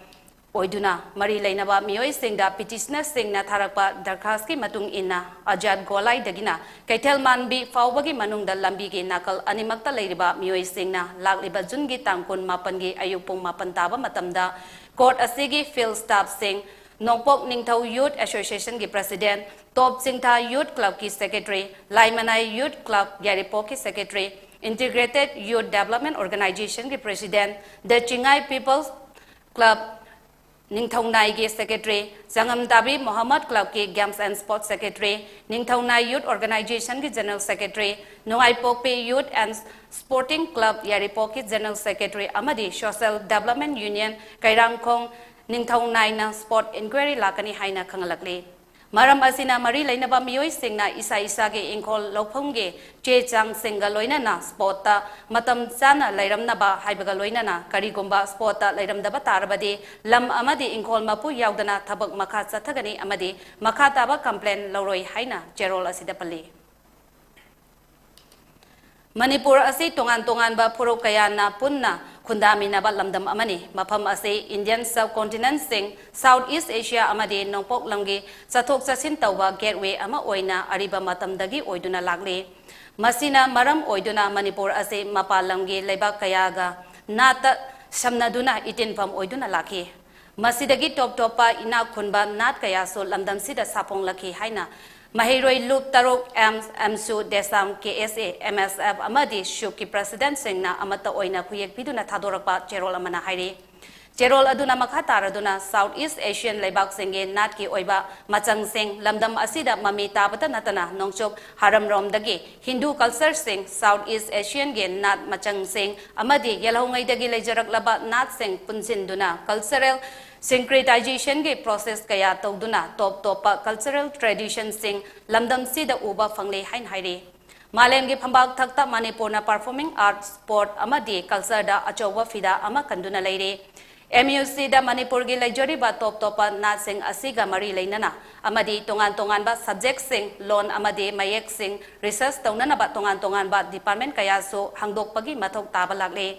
ꯑꯣꯏꯗꯨꯅ ꯃꯔꯤ ꯂꯩꯅꯕ ꯃꯤꯑꯣꯏꯁꯤꯡꯗ petitioner ꯁꯤꯡꯅ ꯊꯥꯔꯛꯄ ꯗꯔꯈꯥꯁꯀꯤ ꯃꯇꯨꯡ ꯏꯟꯅ ꯑꯖꯥꯗ ꯒꯣꯂꯥꯏꯗꯒꯤꯅ ꯀꯩꯊꯦꯜ ꯃꯥꯟꯕꯤ ꯐꯥꯎꯕꯒꯤ ꯃꯅꯨꯡꯗ ꯂꯝꯕꯤꯒꯤ ꯅꯥꯀꯜ ꯑꯅꯤꯃꯛꯇ ꯂꯩꯔꯤꯕ ꯃꯤꯑꯣꯏꯁꯤꯡꯅ ꯂꯥꯛꯂꯤꯕ ꯖꯨꯟꯒꯤ ꯇꯥꯡ ꯀꯨꯟ ꯃꯥꯄꯟꯒꯤ ꯑꯌꯨꯛ ꯄꯨꯡ ꯃꯥꯄꯟ ꯇꯥꯕ ꯃꯇꯝꯗ court ꯑꯁꯤꯒꯤ field staff ꯁꯤꯡ, ꯅꯣꯡꯄꯣꯛ ꯅꯤꯡꯊꯧ Youth Association ꯒꯤ president, ꯇꯣꯞ ꯆꯤꯡꯊꯥ Youth Club ꯀꯤ secretary, ꯂꯥꯏꯃꯅꯥꯏ Youth Club ꯌꯥꯏꯔꯤꯄꯣꯛꯀꯤ secretary, Integrated Youth Development Organization ꯒꯤ president, The Chingai People's Club ꯅꯤꯡꯊꯧꯅꯥꯏꯒꯤ secretary, ꯆꯉꯝꯇꯥꯕꯤ Mohammad Club ꯀꯤ Games and Sports secretary, ꯅꯤꯡꯊꯧꯅꯥꯏ Youth Organization ꯒꯤ general secretary, ꯅꯨꯡꯉꯥꯏꯄꯣꯛꯄꯤ Youth and Sporting Club ꯌꯥꯏꯔꯤꯄꯣꯛꯀꯤ general secretary ꯑꯃꯗꯤ Social Development Union ꯀꯩꯔꯥꯡꯈꯣꯡ ꯅꯤꯡꯊꯧꯅꯥꯏꯅ spot inquiry ꯂꯥꯛꯀꯅꯤ ꯍꯥꯏꯅ ꯈꯪꯍꯜꯂꯛꯂꯤ꯫ ꯃꯔꯝ ꯑꯁꯤꯅ ꯃꯔꯤ ꯂꯩꯅꯕ ꯃꯤꯑꯣꯏꯁꯤꯡꯅ ꯏꯁꯥ ꯏꯁꯥꯒꯤ ꯏꯪꯈꯣꯜ ꯂꯧꯐꯝꯒꯤ ꯆꯦ ꯆꯥꯡꯁꯤꯡꯒ ꯂꯣꯏꯅꯅ spot ꯇ ꯃꯇꯝ ꯆꯥꯅ ꯂꯩꯔꯝꯅꯕ ꯍꯥꯏꯕꯒ ꯂꯣꯏꯅꯅ ꯀꯔꯤꯒꯨꯝꯕ spot ꯇ ꯂꯩꯔꯝꯗꯕ ꯇꯥꯔꯕꯗꯤ ꯂꯝ ꯑꯃꯗꯤ ꯏꯪꯈꯣꯜ ꯃꯄꯨ ꯌꯥꯎꯗꯅ ꯊꯕꯛ ꯃꯈꯥ ꯆꯠꯊꯒꯅꯤ ꯑꯃꯗꯤ ꯃꯈꯥ ꯇꯥꯕ complaint ꯂꯧꯔꯣꯏ ꯍꯥꯏꯅ ꯆꯦꯔꯣꯜ ꯑꯁꯤꯗ ꯄꯜꯂꯤ꯫ ꯃꯅꯤꯄꯨꯔ ꯑꯁꯤ ꯇꯣꯉꯥꯟ ꯇꯣꯉꯥꯟꯕ ꯐꯨꯔꯨꯞ ꯀꯌꯥꯅ ꯄꯨꯟꯅ ꯈꯨꯟꯗꯥꯃꯤꯟꯅꯕ ꯂꯝꯗꯝ ꯑꯃꯅꯤ꯫ ꯃꯐꯝ ꯑꯁꯤ Indian subcontinent ꯁꯤꯡ, South East Asia ꯑꯃꯗꯤ ꯅꯣꯡꯄꯣꯛ ꯂꯝꯒꯤ ꯆꯠꯊꯣꯛ ꯆꯠꯁꯤꯟ ꯇꯧꯕ gateway ꯑꯃ ꯑꯣꯏꯅ ꯑꯔꯤꯕ ꯃꯇꯝꯗꯒꯤ ꯑꯣꯏꯗꯨꯅ ꯂꯥꯛꯂꯤ꯫ ꯃꯁꯤꯅ ꯃꯔꯝ ꯑꯣꯏꯗꯨꯅ ꯃꯅꯤꯄꯨꯔ ꯑꯁꯤ ꯃꯄꯥꯟ ꯂꯝꯒꯤ ꯂꯩꯕꯥꯛ ꯀꯌꯥꯒ ꯅꯥꯠꯇ ꯁꯝꯅꯗꯨꯅ ꯏꯇꯤꯟꯐꯝ ꯑꯣꯏꯗꯨꯅ ꯂꯥꯛꯈꯤ꯫ ꯃꯁꯤꯗꯒꯤ ꯇꯣꯞ ꯇꯣꯞꯄ ꯏꯅꯥꯛ ꯈꯨꯟꯕ ꯅꯥꯠ ꯀꯌꯥꯁꯨ ꯂꯝꯗꯝꯁꯤꯗ ꯁꯥꯐꯣꯡꯂꯛꯈꯤ ꯍꯥꯏꯅ ꯃꯍꯩꯔꯣꯏ ꯂꯨꯞ ꯇꯔꯨꯛ, ꯑꯦꯝꯁ, ꯑꯦꯝꯁꯨ, ꯗꯦꯁꯥꯝ, ꯀꯦ ꯑꯦꯁ ꯑꯦ, ꯑꯦꯝ ꯑꯦꯁ ꯑꯦꯐ ꯑꯃꯗꯤ ꯁꯨꯞꯀꯤ ꯄ꯭ꯔꯦꯁꯤꯗꯦꯟꯠꯁꯤꯡꯅ ꯑꯃꯠꯇ ꯑꯣꯏꯅ ꯈꯨꯌꯦꯛ ꯄꯤꯗꯨꯅ ꯊꯥꯗꯣꯔꯛꯄ ꯆꯦꯔꯣꯜ ꯑꯃꯅ ꯍꯥꯏꯔꯤ꯫ ꯆꯦꯔꯣꯜ ꯑꯗꯨꯅ ꯃꯈꯥ ꯇꯥꯔꯗꯨꯅ ꯁꯥꯎꯠ ꯏꯁ ꯑꯦꯁꯤꯌꯥꯟ ꯂꯩꯕꯥꯛꯁꯤꯡꯒꯤ ꯅꯥꯠꯀꯤ ꯑꯣꯏꯕ ꯃꯆꯪꯁꯤꯡ, ꯂꯝꯗꯝ ꯑꯁꯤꯗ ꯃꯃꯤ ꯇꯥꯕꯇ ꯅꯠꯇꯅ ꯅꯣꯡꯆꯨꯞ ꯍꯥꯔꯝꯔꯣꯝꯗꯒꯤ ꯍꯤꯟꯗꯨ ꯀꯜꯆꯔꯁꯤꯡ, ꯁꯥꯎꯠ ꯏꯁ ꯑꯦꯁꯤꯌꯥꯟꯒꯤ ꯅꯥꯠ ꯃꯆꯪꯁꯤꯡ ꯑꯃꯗꯤ ꯌꯦꯜꯍꯧꯉꯩꯗꯒꯤ ꯂꯩꯖꯔꯛꯂꯕ ꯅꯥꯠꯁꯤꯡ ꯄꯨꯟꯁꯤꯟꯗꯨꯅ ꯀꯜꯆꯔꯦꯜ ꯁꯤꯡꯀ꯭ꯔꯦꯇꯥꯏꯖꯦꯁꯟꯒꯤ ꯄ꯭ꯔꯣꯁꯦꯁ ꯀꯌꯥ ꯇꯧꯗꯨꯅ ꯇꯣꯞ ꯇꯣꯞꯄ ꯀꯜꯆꯔꯦꯜ ꯇ꯭ꯔꯦꯗꯤꯁꯟꯁꯤꯡ ꯂꯝꯗꯝꯁꯤꯗ ꯎꯕ ꯐꯪꯂꯦ ꯍꯥꯏꯅ ꯍꯥꯏꯔꯤ꯫ ꯃꯥꯂꯦꯝꯒꯤ ꯐꯝꯕꯥꯛ ꯊꯛꯇ ꯃꯅꯤꯄꯨꯔꯅ ꯄꯔꯐꯣꯔꯃꯤꯡ ꯑꯥꯔꯠ, ꯁ꯭ꯄꯣꯔꯠ ꯑꯃꯗꯤ ꯀꯜꯆꯔꯗ ꯑꯆꯧꯕ ꯐꯤꯗꯥ ꯑꯃ ꯀꯟꯗꯨꯅ ꯂꯩꯔꯤ꯫ ꯑꯦꯝ ꯌꯨ ꯁꯤꯗ ꯃꯅꯤꯄꯨꯔꯒꯤ ꯂꯩꯖꯔꯤꯕ ꯇꯣꯞ ꯇꯣꯞꯄ ꯅꯥꯠꯁꯤꯡ ꯑꯁꯤꯒ ꯃꯔꯤ ꯂꯩꯅꯅ ꯑꯃꯗꯤ ꯇꯣꯉꯥꯟ ꯇꯣꯉꯥꯟꯕ ꯁꯕꯖꯦꯛꯁꯤꯡ, ꯂꯣꯟ ꯑꯃꯗꯤ ꯃꯌꯦꯛꯁꯤꯡ ꯔꯤꯁꯔꯆ ꯇꯧꯅꯅꯕ ꯇꯣꯉꯥꯟ ꯇꯣꯉꯥꯟꯕ ꯗꯤꯄꯥꯔꯠꯃꯦꯟ ꯀꯌꯥꯁꯨ ꯍꯥꯡꯗꯣꯛꯄꯒꯤ ꯃꯊꯧ ꯇꯥꯕ ꯂꯥꯛꯂꯤ꯫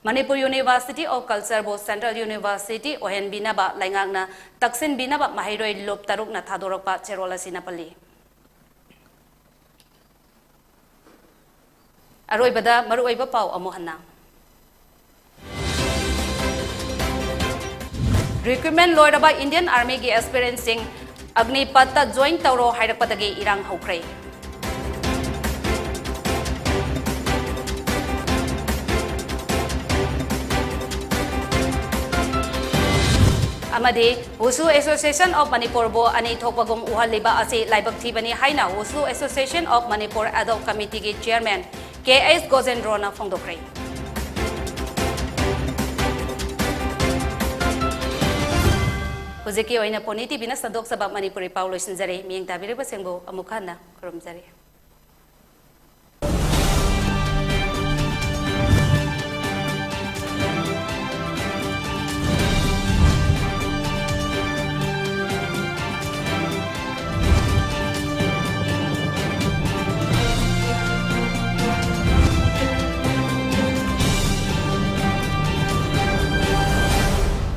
ꯃꯅꯤꯄꯨꯔ ꯌꯨꯅꯤꯚꯔꯁꯤꯇꯤ ꯑꯣꯐ ꯀꯜꯆꯔꯕꯨ ꯁꯦꯟꯇ꯭ꯔꯦꯜ ꯌꯨꯅꯤꯚꯔꯁꯤꯇꯤ ꯑꯣꯏꯍꯟꯕꯤꯅꯕ ꯂꯩꯉꯥꯛꯅ ꯇꯛꯁꯤꯟꯕꯤꯅꯕ ꯃꯍꯩꯔꯣꯏ ꯂꯨꯞ ꯇꯔꯨꯛꯅ ꯊꯥꯗꯣꯔꯛꯄ ꯆꯦꯔꯣꯜ ꯑꯁꯤꯅ ꯄꯜꯂꯤ꯫ ꯑꯔꯣꯏꯕꯗ ꯃꯔꯨꯑꯣꯏꯕ ꯄꯥꯎ ꯑꯃꯨꯛ ꯍꯟꯅ꯫ ꯔꯤꯀ꯭ꯔꯨꯠꯃꯦꯟ ꯂꯣꯏꯔꯕ ꯏꯟꯗꯤꯌꯟ ꯑꯥꯔꯃꯤꯒꯤ ꯑꯦꯁꯄꯤꯔꯦꯟꯠꯁꯤꯡ ꯑꯒꯅꯤꯄꯠꯇ ꯖꯣꯏꯟ ꯇꯧꯔꯣ ꯍꯥꯏꯔꯛꯄꯗꯒꯤ ꯏꯔꯥꯡ ꯍꯧꯈ꯭ꯔꯦ꯫ ꯑꯃꯗꯤ Wushu Association of Manipurꯕꯨ ꯑꯅꯤ ꯊꯣꯛꯄꯒꯨꯝ ꯎꯍꯜꯂꯤꯕ ꯑꯁꯤ ꯂꯥꯏꯕꯛ ꯊꯤꯕꯅꯤ ꯍꯥꯏꯅ Wushu Association of Manipur Ad Hoc Committeeꯒꯤ ꯆꯤꯌꯔꯃꯦꯟ ꯀꯦ ꯑꯩꯆ ꯒꯣꯖꯦꯟꯗ꯭ꯔꯣꯅ ꯐꯣꯡꯗꯣꯛꯈ꯭ꯔꯦ꯫ ꯍꯧꯖꯤꯛꯀꯤ ꯑꯣꯏꯅ ꯄꯣꯅꯤ ꯇꯤꯚꯤꯅ ꯁꯟꯗꯣꯛꯆꯕ ꯃꯅꯤꯄꯨꯔꯤ ꯄꯥꯎ ꯂꯣꯏꯁꯤꯟꯖꯔꯦ꯫ ꯃꯤꯠꯌꯦꯡ ꯇꯥꯕꯤꯔꯤꯕꯁꯤꯡꯕꯨ ꯑꯃꯨꯛ ꯍꯟꯅ ꯈꯨꯔꯨꯝꯖꯔꯤ꯫